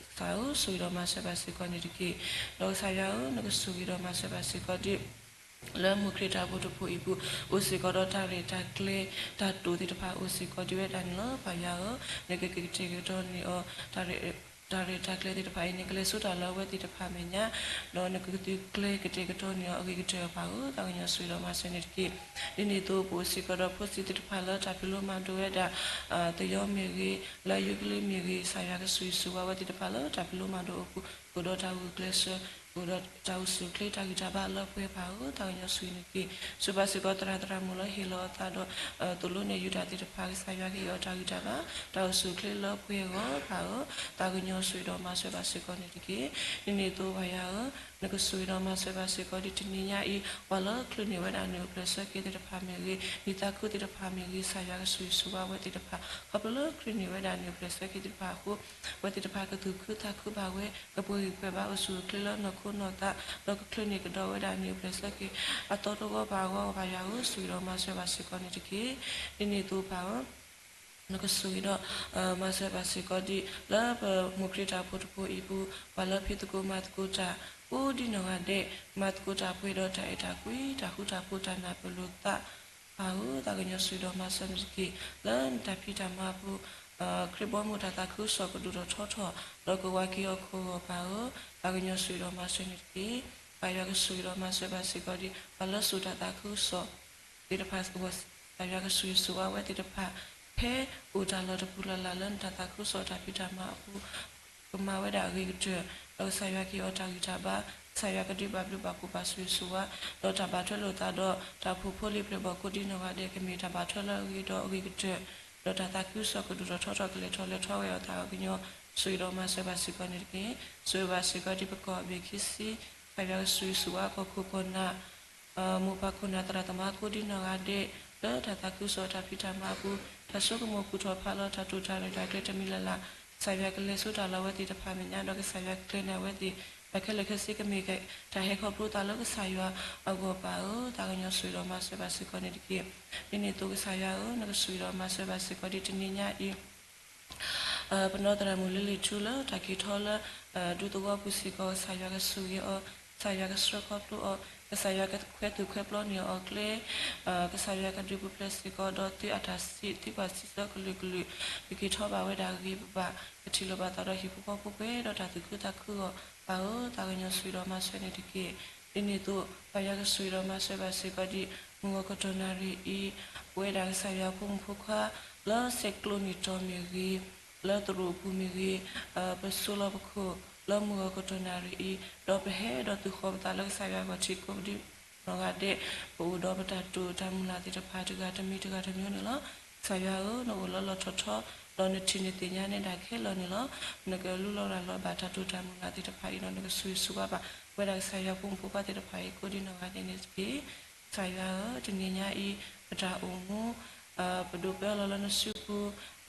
ကစၢ်ဧၢ, ဆိၣ်ဂ့ၤဒီးမၤစၢၤဘၣ်စ့ၢ်ကီးန့ၣ်တက့ၢ်. ဒီးကစၢ်ယွၤဧၢ, နကဆိၣ်ဂ့ၤဒီးမၤစၢၤဘၣ်စ့ၢ်ကီးဒ် လၢမိၢ်ခရံာ်တၢ်ဖိတဖိအံၤပူၤ, အိၣ်စ့ၢ်ကီးဒီးတၢ်ရဲၣ်တၢ်ကျဲၤ တၢ်တိာ်သ့ၣ်တဖၣ်အိၣ်စ့ၢ်ကီးဒ်ဝဲဒၣ်န့ၣ်လီၤ. ပၢ်ယွၤဧၢ, နကကကတဲာ်ကတီၤန့ၢ်အီၤ တၢ်ရဲၣ်တၢ်ကျဲၤသ့ၣ်တဖၣ်အံၤန့ၣ် ကလဲၤစိတၢ်လၢအဝဲသ့ၣ်တဖၣ်အမဲာ်ညါ, ဒီးနကကသုးကျဲၤကတဲာ်ကတီၤန့ၢ်အီၤအဂ့ၤကတၢၢ်ပၢ်ဧၢ, သးကညီၤဆိၣ်ဂ့ၤဒီးမၤစၢၤန့ၣ်တက့ၢ်. ဒ်န့ၣ်အသိး ပအိၣ်စ့ၢ်ကီးဒီးဖိဆံးသ့ၣ်တဖၣ်လၢတၢ်ဖံးလိမၤဒိးဝဲဒၣ် သယီမ့ၢ်ဂ့ၤ, လၢအယုကလံၤမ့ၢ်ဂ့ၤ, ကစၢ်ယွၤကဆိၣ်ဂ့ၤဆိၣ်ဝါအဝဲသ့ၣ်တဖၣ်လၢတၢ်ဖံးလိမၤဒိးအပူၤ, ကအိၣ်ဒီးတၢ်ဂုာ်ကျဲးစၢး, ကအိၣ်ဒီးတၢ်အိၣ်ဆူၣ်အိၣ်ချ့တၢ်ဂံၢ်တၢ်ဘါလၢပှဲၤပၢ်ဧၢ, သးကညီၤဆိၣ်ဂ့ၤန့ၣ်တက့ၢ်. ဆိၣ်ဂ့ၤဘၣ်စ့ၢ်ကီးသရၣ်သရၣ်မုၣ်လၢဟ့ၣ်လီၤအသးဒီး သိၣ်လိနဲၣ်ယုၢ်တၢ်သ့ၣ်တဖၣ်, ကစၢ်ယွၤကဟ့ၣ်အီၤတၢ်ဂံၢ်တၢ်ဘါ, တၢ်အိၣ်ဆူၣ်အိၣ်ချ့လၢပှဲၤအဂီၢ်ပၢ်ဧၢ, သးကညီၤဆိၣ်ဂ့ၤဒီးမၤစၢၤဘၣ်စ့ၢ်ကီးန့ၣ်တက့ၢ်. ဒ်န့ၣ်အသိးပၢ်ယွၤဧၢ, နကဆိၣ်ဂ့ၤဒီးမၤစၢၤဘၣ်စ့ၢ်ကီးဒ်တနံၤညါအံၤ, ပှၤလၢချုးန့ၢ်ဝဲဒၣ်န့ၣ်အိၣ်ဖျဲၣ်ဆၢက့ၤသ့ၣ်တဖၣ်မ့ၢ်ဂ့ၤ, မံၤသးခုသ့ၣ်တဖၣ်မ့ၢ်ဂ့ၤ, ကစၢ်ယွၤကဆိၣ်ဂ့ၤဆိၣ်ဝါအဝဲသ့ၣ်တဖၣ်, ခီဖျိလၢချုးန့ၢ်ဝဲဒၣ်န့ၣ်အိၣ်ဖျဲၣ်ဆၢက့ၤသ့ၣ်တဖၣ်အဃိ, အဝဲသ့ၣ်တဖၣ်ကသူၣ်ခုသးခုဘၣ်ဝဲ, ကပှဲၤဂံၢ်ပှဲၤဘါအိၣ်ဆူၣ်အိၣ်ချ့လၢနီၢ်ခိနီၢ်သး, ဒီးကချုးန့ၢ်ကဒီးဝဲဒၣ်န့ၣ်အိၣ်ဖျဲၣ်ဆၢက့ၤ အသီတဝီပၢ်အဂီၢ်, ပၢ်ယွၤဧၢ, ဆိၣ်ဂ့ၤဒီးမၤစၢၤဘၣ်စ့ၢ်ကီးန့ၣ်တက့ၢ်. ဒ်န့ၣ်အသိးပၢ်ဧၢ, နကဆိၣ်ဂ့ၤဒီး မၤစၢၤဘၣ်စ့ၢ်ကီးဒ် လၢပမိၢ်ခရံာ်တၢ်ဖိတဖိအံၤပူၤ, ပှၤလၢဖံးသကိးမၤသကိးတၢ် ကိးဒံနီၢ်ဂၤဒဲး, မၤသကိးတၢ်ပှဲၤဒီးတၢ်အဲၣ်တၢ်ကွံ, တၢ်ဃူတၢ်ဖိး, တၢ်နၢ်ပၢၢ်လိာ်သး, ပၢ်ဧၢ, သးကညီၤဆိၣ်ဂ့ၤဒီးမၤစၢၤန့ၣ်တက့ၢ်. လၢနတၢ်ဖံးတၢ်မၤအပူၤ, ခရံာ်ဘီမုၢ်တၢ်သးခုကစီၣ်ကဒိၣ်ထီၣ်ထီထီၣ်, ဒီးကဝၤက့ၤအီၤခိၣ်ဂီၢ်, ပၢ်ဧၢ, သးကညီၤဆိၣ်ဂ့ၤဒီးမၤစၢၤန့ၣ်တက့ၢ်. ကစၢ်ယွၤကဆိၣ်ဂ့ၤဒီးမၤစၢၤဘၣ်စ့ၢ်ကီးဒံး ပှၤလၢစိာ်တၢ်သးခုကစီၣ်သ့ၣ်တဖၣ်အဂီၢ်, ကစၢ်ယွၤကဆိၣ်ဂ့ၤဆိၣ်ဝါဝဲသ့ၣ်တဖၣ်, ဖဲအိၣ်တၢ်လီၢ်တပူၤလၢ်လၢ်လၢနတၢ်သးခုကစီၣ်တၢ်ဖံးတၢ်မၤအပူၤ ကမၤဝဲဒၣ်အဂ့ၤကတၢၢ်, ဒီးကစၢ်ယွၤကဟ့ၣ်အီၤတၢ်ဂံၢ်တၢ်ဘါ, ကစၢ်ယွၤကဒုးဘၣ်ဘျုးဘၣ်ဖှိၣ်ဘၣ်ဆိၣ်ဂ့ၤဆိၣ်ဝါ, ဒီးတၢ်ဘၣ်ထွဲလိာ်သးဒီးတၢ်အိၣ်ဖှိၣ်ဖိလံၤပျဲၢ်ဘီၣ်ကိးဒံနီၢ်ဂၤဒဲး ကမ့ၢ်တၢ်ဘၣ်ထွဲလၢအဂ့ၤဒီးအဂ့ၤကတၢၢ်, ဒီးတၢ်သးခုကစီၣ်ကဒိၣ်ထီၣ်ထီထီၣ်ကလဲၤထီၣ်လဲၤထီဝဲအီၤ သးကညီၤဆိၣ်ဂ့ၤဒီးမၤစၢၤဘၣ်စ့ၢ်ကီးန့ၣ်တက့ၢ်. ဆိၣ်ဂ့ၤဘၣ်စ့ၢ်ကီးဒံးပကီၢ်ဘ့ၣ်ခံဆံ, ကစၢ်ယွၤကဆိၣ်ဂ့ၤဆိၣ်ဝါကီၢ်ခိၣ်ကီၢ်နၢ် မိၢ်ပၢ်ခိၣ်နၢ်သရၣ်သမါကိးဒံနီၢ်ဂၤဒဲး, လၢတၢ်သးခုကစီၣ်တၢ်ဖံးတၢ်မၤအပူၤ, တၢ်ဆိကမိၣ်ကူၣ်ထီၣ်ဖးလီၤတၢ်တိာ်တၢ်ရဲၣ်တၢ်ကျဲၤတမံၤလၢ်လၢ်, ကစၢ်ယွၤကလဲၤဆိတၢ်လီၤဝဲသ့ၣ်တဖၣ်မဲာ်ညါ, ဒီးကစၢ်ယွၤကကျဲၤန့ၢ်အဝဲသ့ၣ် တၢ်ခဲလၢာ်ခဲဆ့ကမ့ၢ်တၢ်ဟဲခီဖျိသးလၢကစၢ်ယွၤအဂီၢ် ပၢ်ဧၢ, သးကညီၤဆိၣ်ဂ့ၤဒီးမၤစၢၤဘၣ်စ့ၢ်ကီးန့ၣ်တက့ၢ်. ဒ်န့ၣ်အသိးကစၢ်ယွၤဧၢ, နကဆိၣ်ဂ့ၤဒီးမၤစၢၤဘၣ်စ့ၢ်ကီးဒံးတနံၤညါအံၤ ပနီၢ်သရၣ်မုၣ်လ့လ့ၣ်ထူလၢတၢ်က့ၤထီၣ်လၢ ဒူသဝီပူၤစ့ၢ်ကီး ကစၢ်ယွၤကဆိၣ်ဂ့ၤအီၤ, ကစၢ်ယွၤကဆှၢခီဖျိအီၤ, ကစၢ်ယွၤကခွဲးသူၣ်ခွဲးပျီန့ၢ်အီၤကျဲ, ကစၢ်ယွၤကဒုးပူၤဖျဲးစ့ၢ်ကီးဒီးသုအတၢ်စံး သုပှၤစံးဆၢကလုာ်ကလုာ်, ကက့ၤထီၣ်ဘၣ်ဝဲဒၣ်ဂ့ၤဂ့ၤဘၣ်ဘၣ်, ကထံၣ်လိာ်ဘၣ်သးဒီးဟံၣ်ဖိဃီဖိပှဲၤဒီးတၢ်သူၣ်ခုသးခုအဂီၢ် ပၢ်ဧၢ, သးကညီၤဆိၣ်ဂ့ၤဒီးမၤစၢၤန့ၣ်တက့ၢ်. ဒ်န့ၣ်အသိး ကစၢ်ယွၤကဆိၣ်ဂ့ၤဒီးမၤစၢၤဘၣ်စ့ၢ်ကီးဒံး မုၢ်ဂီၤကတီၢ်နၣ်ရံၣ်အံၤ, ပဝဲဒၣ်ကစၢ်ယွၤဖိမုၣ်ဖိခွါ လၢဆဲးကျိးနံၣ်တီၤမ့ၢ်ဂ့ၤ, လၢသရိာ်ပူၤမ့ၢ်ဂ့ၤ, ပစိာ်လီၤပခိၣ်လၢမုၢ်ဂီၤကတီၢ်နၣ်ရံၣ်အံၤ, ဒီးပဟဲဒီးသူၣ်ဃီၤပသးလၢကစၢ်ယွၤဂီၢ်ထံးကိးဒံနီၢ်ဂၤဒဲး, ပအိၣ်ဒီးပတၢ်တိာ်တၢ်မုၢ်လၢ်သ့ၣ်တဖၣ်တဂၤတမံၤတဂၤတမံၤန့ၣ်လီၤ. ကစၢ်ယွၤဧၢ, နအိၣ်လီၤလီၤထီၢ်ထီ, ဒီးနထံၣ်န့ၢ်သ့ၣ်ညါန့ၢ်ဒၣ်ခဲလၢာ်န့ၣ်လီၤ. နကလူလီၤရၤလီၤဘၣ်တၢ်တိာ်တၢ်မုၢ်လၢ်သ့ၣ်တဖၣ်အံၤဒီး နကဆိၣ်ဂ့ၤဆိၣ်ဝါဘၣ် ပဝဲဒၣ်ကစၢ်ယွၤဖိမုၣ်ဖိခွါသ့ၣ်တဖၣ်အံၤ ကိးဒံနီၢ်ဂၤဒဲးန့ၣ်တက့ၢ်. ကစၢ်ယွၤဧၢ, တနံၤညါအံၤ ပတၢ်အိၣ်မူ ပဒိးပၢအီၤလီၤလၢနစုပူ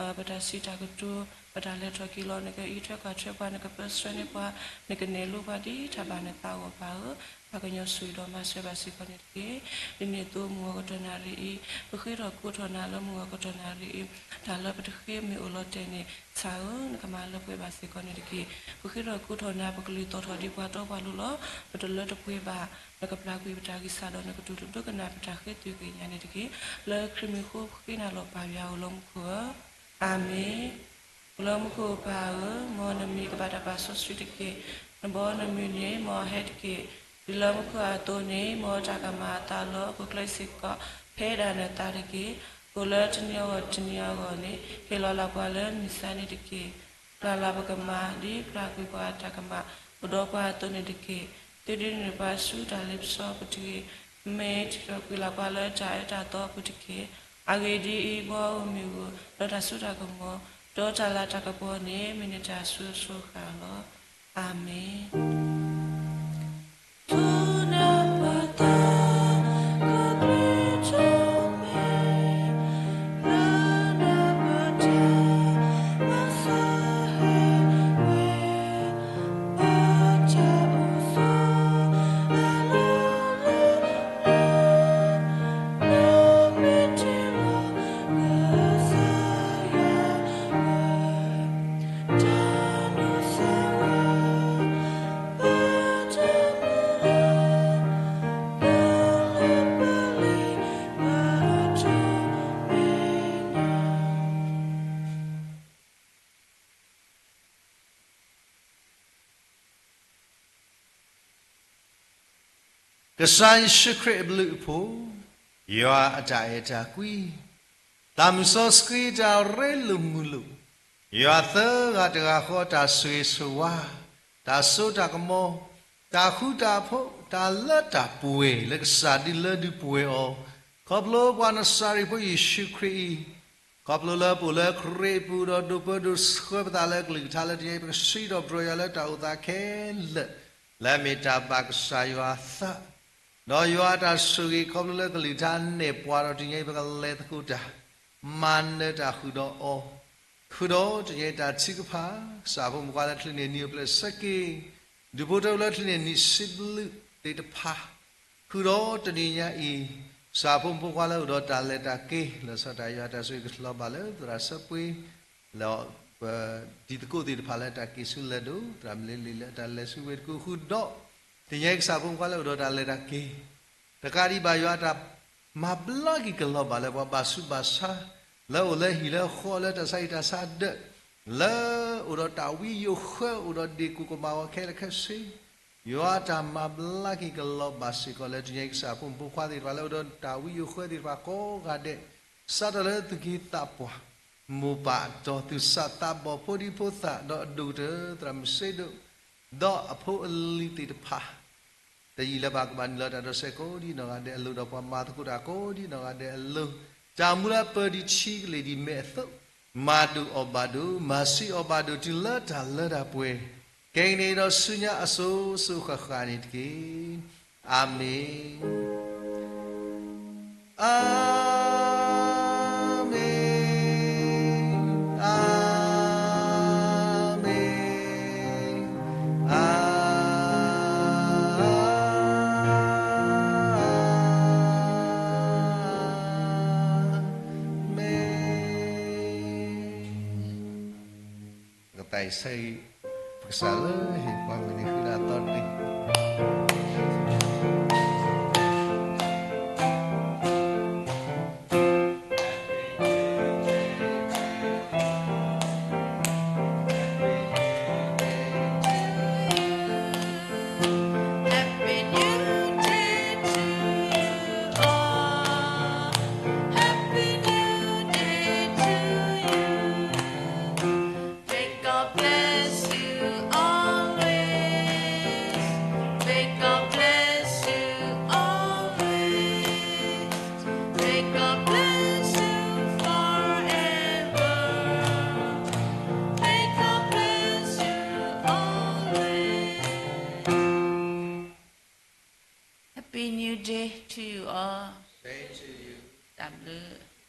ၤ, ပတၢ်စံးတၢ်ကတိၤ, ပတၢ်လဲၤထီၣ်က့ၤလီၤ, နကအံးထွဲကွၢ်ထွဲပှၤ, နကပၢဆှၢန့ၢ်ပှၤ, နကနဲၣ်လိပှၤဒ်တၢ်ဘၣ်နသးအဂီၢ် ပၢ်ဧၢ, သးကညီၤဆိၣ်ဂ့ၤဒီးမၤစၢၤဘၣ်စ့ၢ်ကီးန့ၣ်တက့ၢ်. ဒ်န့ၣ်အသိး မုၢ်ဂီၤကတီၢ်နၣ်ရံၣ်အံၤ, ပဃ့ထီၣ်ကိးထီၣ်နၤလၢမုၢ်ဂီၤကတီၢ်နၣ်ရံၣ်အံၤ, တၢ်လၢပတဃ့မ့ၢ်အိၣ်လီၤတဲာ်န့ၣ် ကစၢ်ဧၢ, နကမၤလၢပှဲၤဘၣ်စ့ၢ်ကီးန့ၣ်တက့ၢ်. ပဃ့ထီၣ်ကိးထီၣ်နၤ ပကလုၢ်သီၣ်ထီၣ်ဒ်ပှၤတီပှၤလိၤလီၤ. ပတလၢတပှဲၤဘၣ်, နကပျၢ်ကွံာ်ပတၢ်ဂံၢ်စၢ်ဒီး နကတူၢ်လိာ်ဒိကနၣ်ပတၢ်ဃ့သွံၣ်ကညးန့ၣ်တက့ၢ်. လၢခရံာ်မံၤအဃိပဃ့နၤလီၤ ပၢ်ယွၤဧၢ, လီမူခိၣ်ဧၢ, အၤမ့ၣ်. အိၣ်လၢမူခိၣ်ပၢ်ဧၢ, မ်နမံၤကဘၣ်တၢ်ပာ်စီဆှံတက့ၢ်. နဘီနမုၢ်န့ၣ် မ်အဟဲတက့ၢ်. ဒ်လၢမူခိၣ်အသိးန့ၣ် မ်တၢ်ကမၣ်အသးလီၤ. ပကျဲစ့ၢ်ကီး ဖဲဒၣ်နသးတက့ၢ်. အိၣ်လၢတနံၤအဂီၢ်တနံၤအဂီၢ်န့ၣ် ဟ့ၣ်လီၤလၢ်ပှၤလၢမုၢ်ဆါန့ၣ်တက့ၢ်. ပျၢ်လၢ်ပကမၣ် ဒ်ပျၢ်ကွံာ်ပှၤအတၢ်ကမၣ် အိၣ်ဒီးပှၤအသိးန့ၣ်တက့ၢ်. သုဒုးနုာ်ပှၤဆူတၢ်လ့ပစီပူၤတဂ့ၤ. မ့ၢ်ထံၣ်ထီၣ်ကွံာ်လၢ်ပှၤလၢတၢ်အၢတၢ်သီအပူၤတက့ၢ်. အဂ့ၢ်ဒ်အံၤ, မ်အအိၣ်မ့ၢ်ဂ့ၤ လၢတၢ်စိတၢ်ကမီၤ, ဒီးတၢ်လၤတၢ်ကပီၤန့ၣ် မ့ၢ်နတၢ်ဆိၣ်ဂ့ၤဆိၣ်ဝါလီၤ. အၤမ့ၣ်. ကစၢ်ယ့ၣ်ၡူးခရံာ်အဘျုးအဖှိၣ်, ယွၤအတၢ်အဲၣ်တၢ်ကွံ, တၢ်မုၢ်စီဆှံတၢ်ရ့လိာ်မုာ်လိာ်, ယွၤသၢဂၤတဂၤဃီတၢ်ဆိၣ်ဂ့ၤဆိၣ်ဝါ, တၢ်စိတၢ်ကမီၤ, တၢ်ဃူတၢ်ဖိး, တၢ်လၢတၢ်ပှဲၤလၢကစၢ်ဒုးလၢဒုးပှဲၤအီၤ, ခီဖျိပှၤနစၤရ့းဖိယ့ၣ်ၡူးခရံာ်အံၤ, ခီဖျိလၢပအိၣ်လၢခရံာ်အပူၤဒီးဒိးပၢဒိးဆှၢပသးလၢကလုၢ်ကထါလၢတနံၤအံၤ ပကစံးထီၣ်ပတြၢၤယွၤလၢတၢ်အိၣ်သးခဲလၢာ်, လၢအမ့ၢ်တၢ်ဘၣ်ကစၢ်ယွၤအသး, ဒီးယွၤအတၢ်ဆိၣ်ဂ့ၤခီဖျိလၢကလုၢ်ကထါနဲၣ်ပှၤဒီးတနံၤအံၤ ပကလဲၤသကိးတၢ်, မၤနၢၤတၢ်ဃုာ်ဒီးအီၤ, ဃုာ်ဒီးတနံၤအံၤတၢ်ထုကဖၣ်, ကစၢ်ဖိမုၣ်ဖိခွါလၢချုးန့ၢ်နံၣ်အိၣ်ဖျဲၣ်ဆၢက့ၤ, ဒူၣ်ဖိထၢဖိလၢချုးန့ၢ်နံၣ်စံးဘျုးသ့ၣ်တဖၣ် ဃုာ်ဒီးတနံၤညါအံၤ, ကစၢ်ဖိမုၣ်ဖိခွါလၢအိၣ်ဒီးတၢ်လဲၤတၢ်က့ၤ လၢစီၤတၢ်ယွၤတၢ်ဆိၣ်ဂ့ၤကလီၤဘၣ်လၢသရၣ်စၢပှ့ၤ, လၢပဒံသကိးသ့ၣ်တဖၣ်လၢတၢ်က့ၤဆူလဲၤဒိၣ် သရၣ်မလ့လ့ၣ်လၢတၢ်လဲၤဆူဝ့ၢ်တကူၣ်ဃုာ်ဒီး တနံၤအံၤကစၢ်ဖိမုၣ်ဖိခွါလၢအိၣ်ဒီးတၢ်လဲၤတၢ်က့ၤ တကးဒံးဘၣ်ယွၤအတၢ်မၤဘျါက့ၤကလီၤဘၣ်လၢပှၤဘၣ်ဆူးဘၣ်ဆါ လၢအိၣ်လၢဟံၣ်လၢဃီလၢတၢ်ဆါဟံၣ်တၢ်ဆါဒၢး လၢအိၣ်ဒီးတၢ်ဝံယိာ်ဃၢ အိၣ်ဒီးဒ့ၣ်ကိၣ်ကမၣ်ဂီၤခဲလၢာ်ခဲဆ့ ယွၤအတၢ်မၤဘျါက့ၤကလီၤဘၣ်စ့ၢ်ကီးလၢတနံၤအံၤကစၢ်ဖိမုၣ်ဖိခွါသ့ၣ်တဖၣ်လၢအိၣ်ဒီးတၢ်ဝံယိာ်ဃၢသ့ၣ်တဖၣ်ကိးဂၤဒဲး စးထီၣ်လၢသူၣ်က့သးပှၢ် မိၢ်ပၢ်အတီၢ် သူၣ်စၢ်သးဘီၣ် ဖိဒံဖိသၣ် ဒီးအဒိၣ်ကတၢၢ်သရၣ်မုၣ်စ့ဒိၣ် ဒီးအဖိအလံၤသ့ၣ်တဖၣ် တယံာ်လၢဘၣ်ကဘၣ်နုာ်လီၤတၢ်ဒီးစဲးကိးဒံနီၢ်ဂၤဒဲးအလိၤ ဒီးပှၤမၤသကိးတၢ်ကိးဒံနီၢ်ဂၤဒဲးအလိၤ တၢ်မူလၢပၢၤဒံးဆံကလ့ၢ်ဒံးမဲာ်အသိး မၤဒိၣ်အီၣ်ဘၣ်ဒိၣ် မၤဆံးအီၣ်ဘၣ်ဒိၣ်တုၤလၢတၢ်လၢတၢ်ပှဲၤ ခဲအံၤန့ၣ်ဒီးဆူညါအစိၤစိၤဃၣ်ဃၣ်န့ၣ်တက့ၢ်. အၤမ့ၣ် အၤမ့ၣ်, အၤမ့ၣ်, အၤမ့ၣ်. ကသးအံၤဆၢအံၤ ပကစၢ်လၢဟ့ၣ်ပှၤမုၢ်နံၤဃုာ်ဒီးအသီတနံၤ Happy New Day to you all. Happy New Day to you. May God bless you always. May God bless you always. May God bless you forever. May God bless you always. Happy New Day to you all. Same to you. တၢ်ဘျုး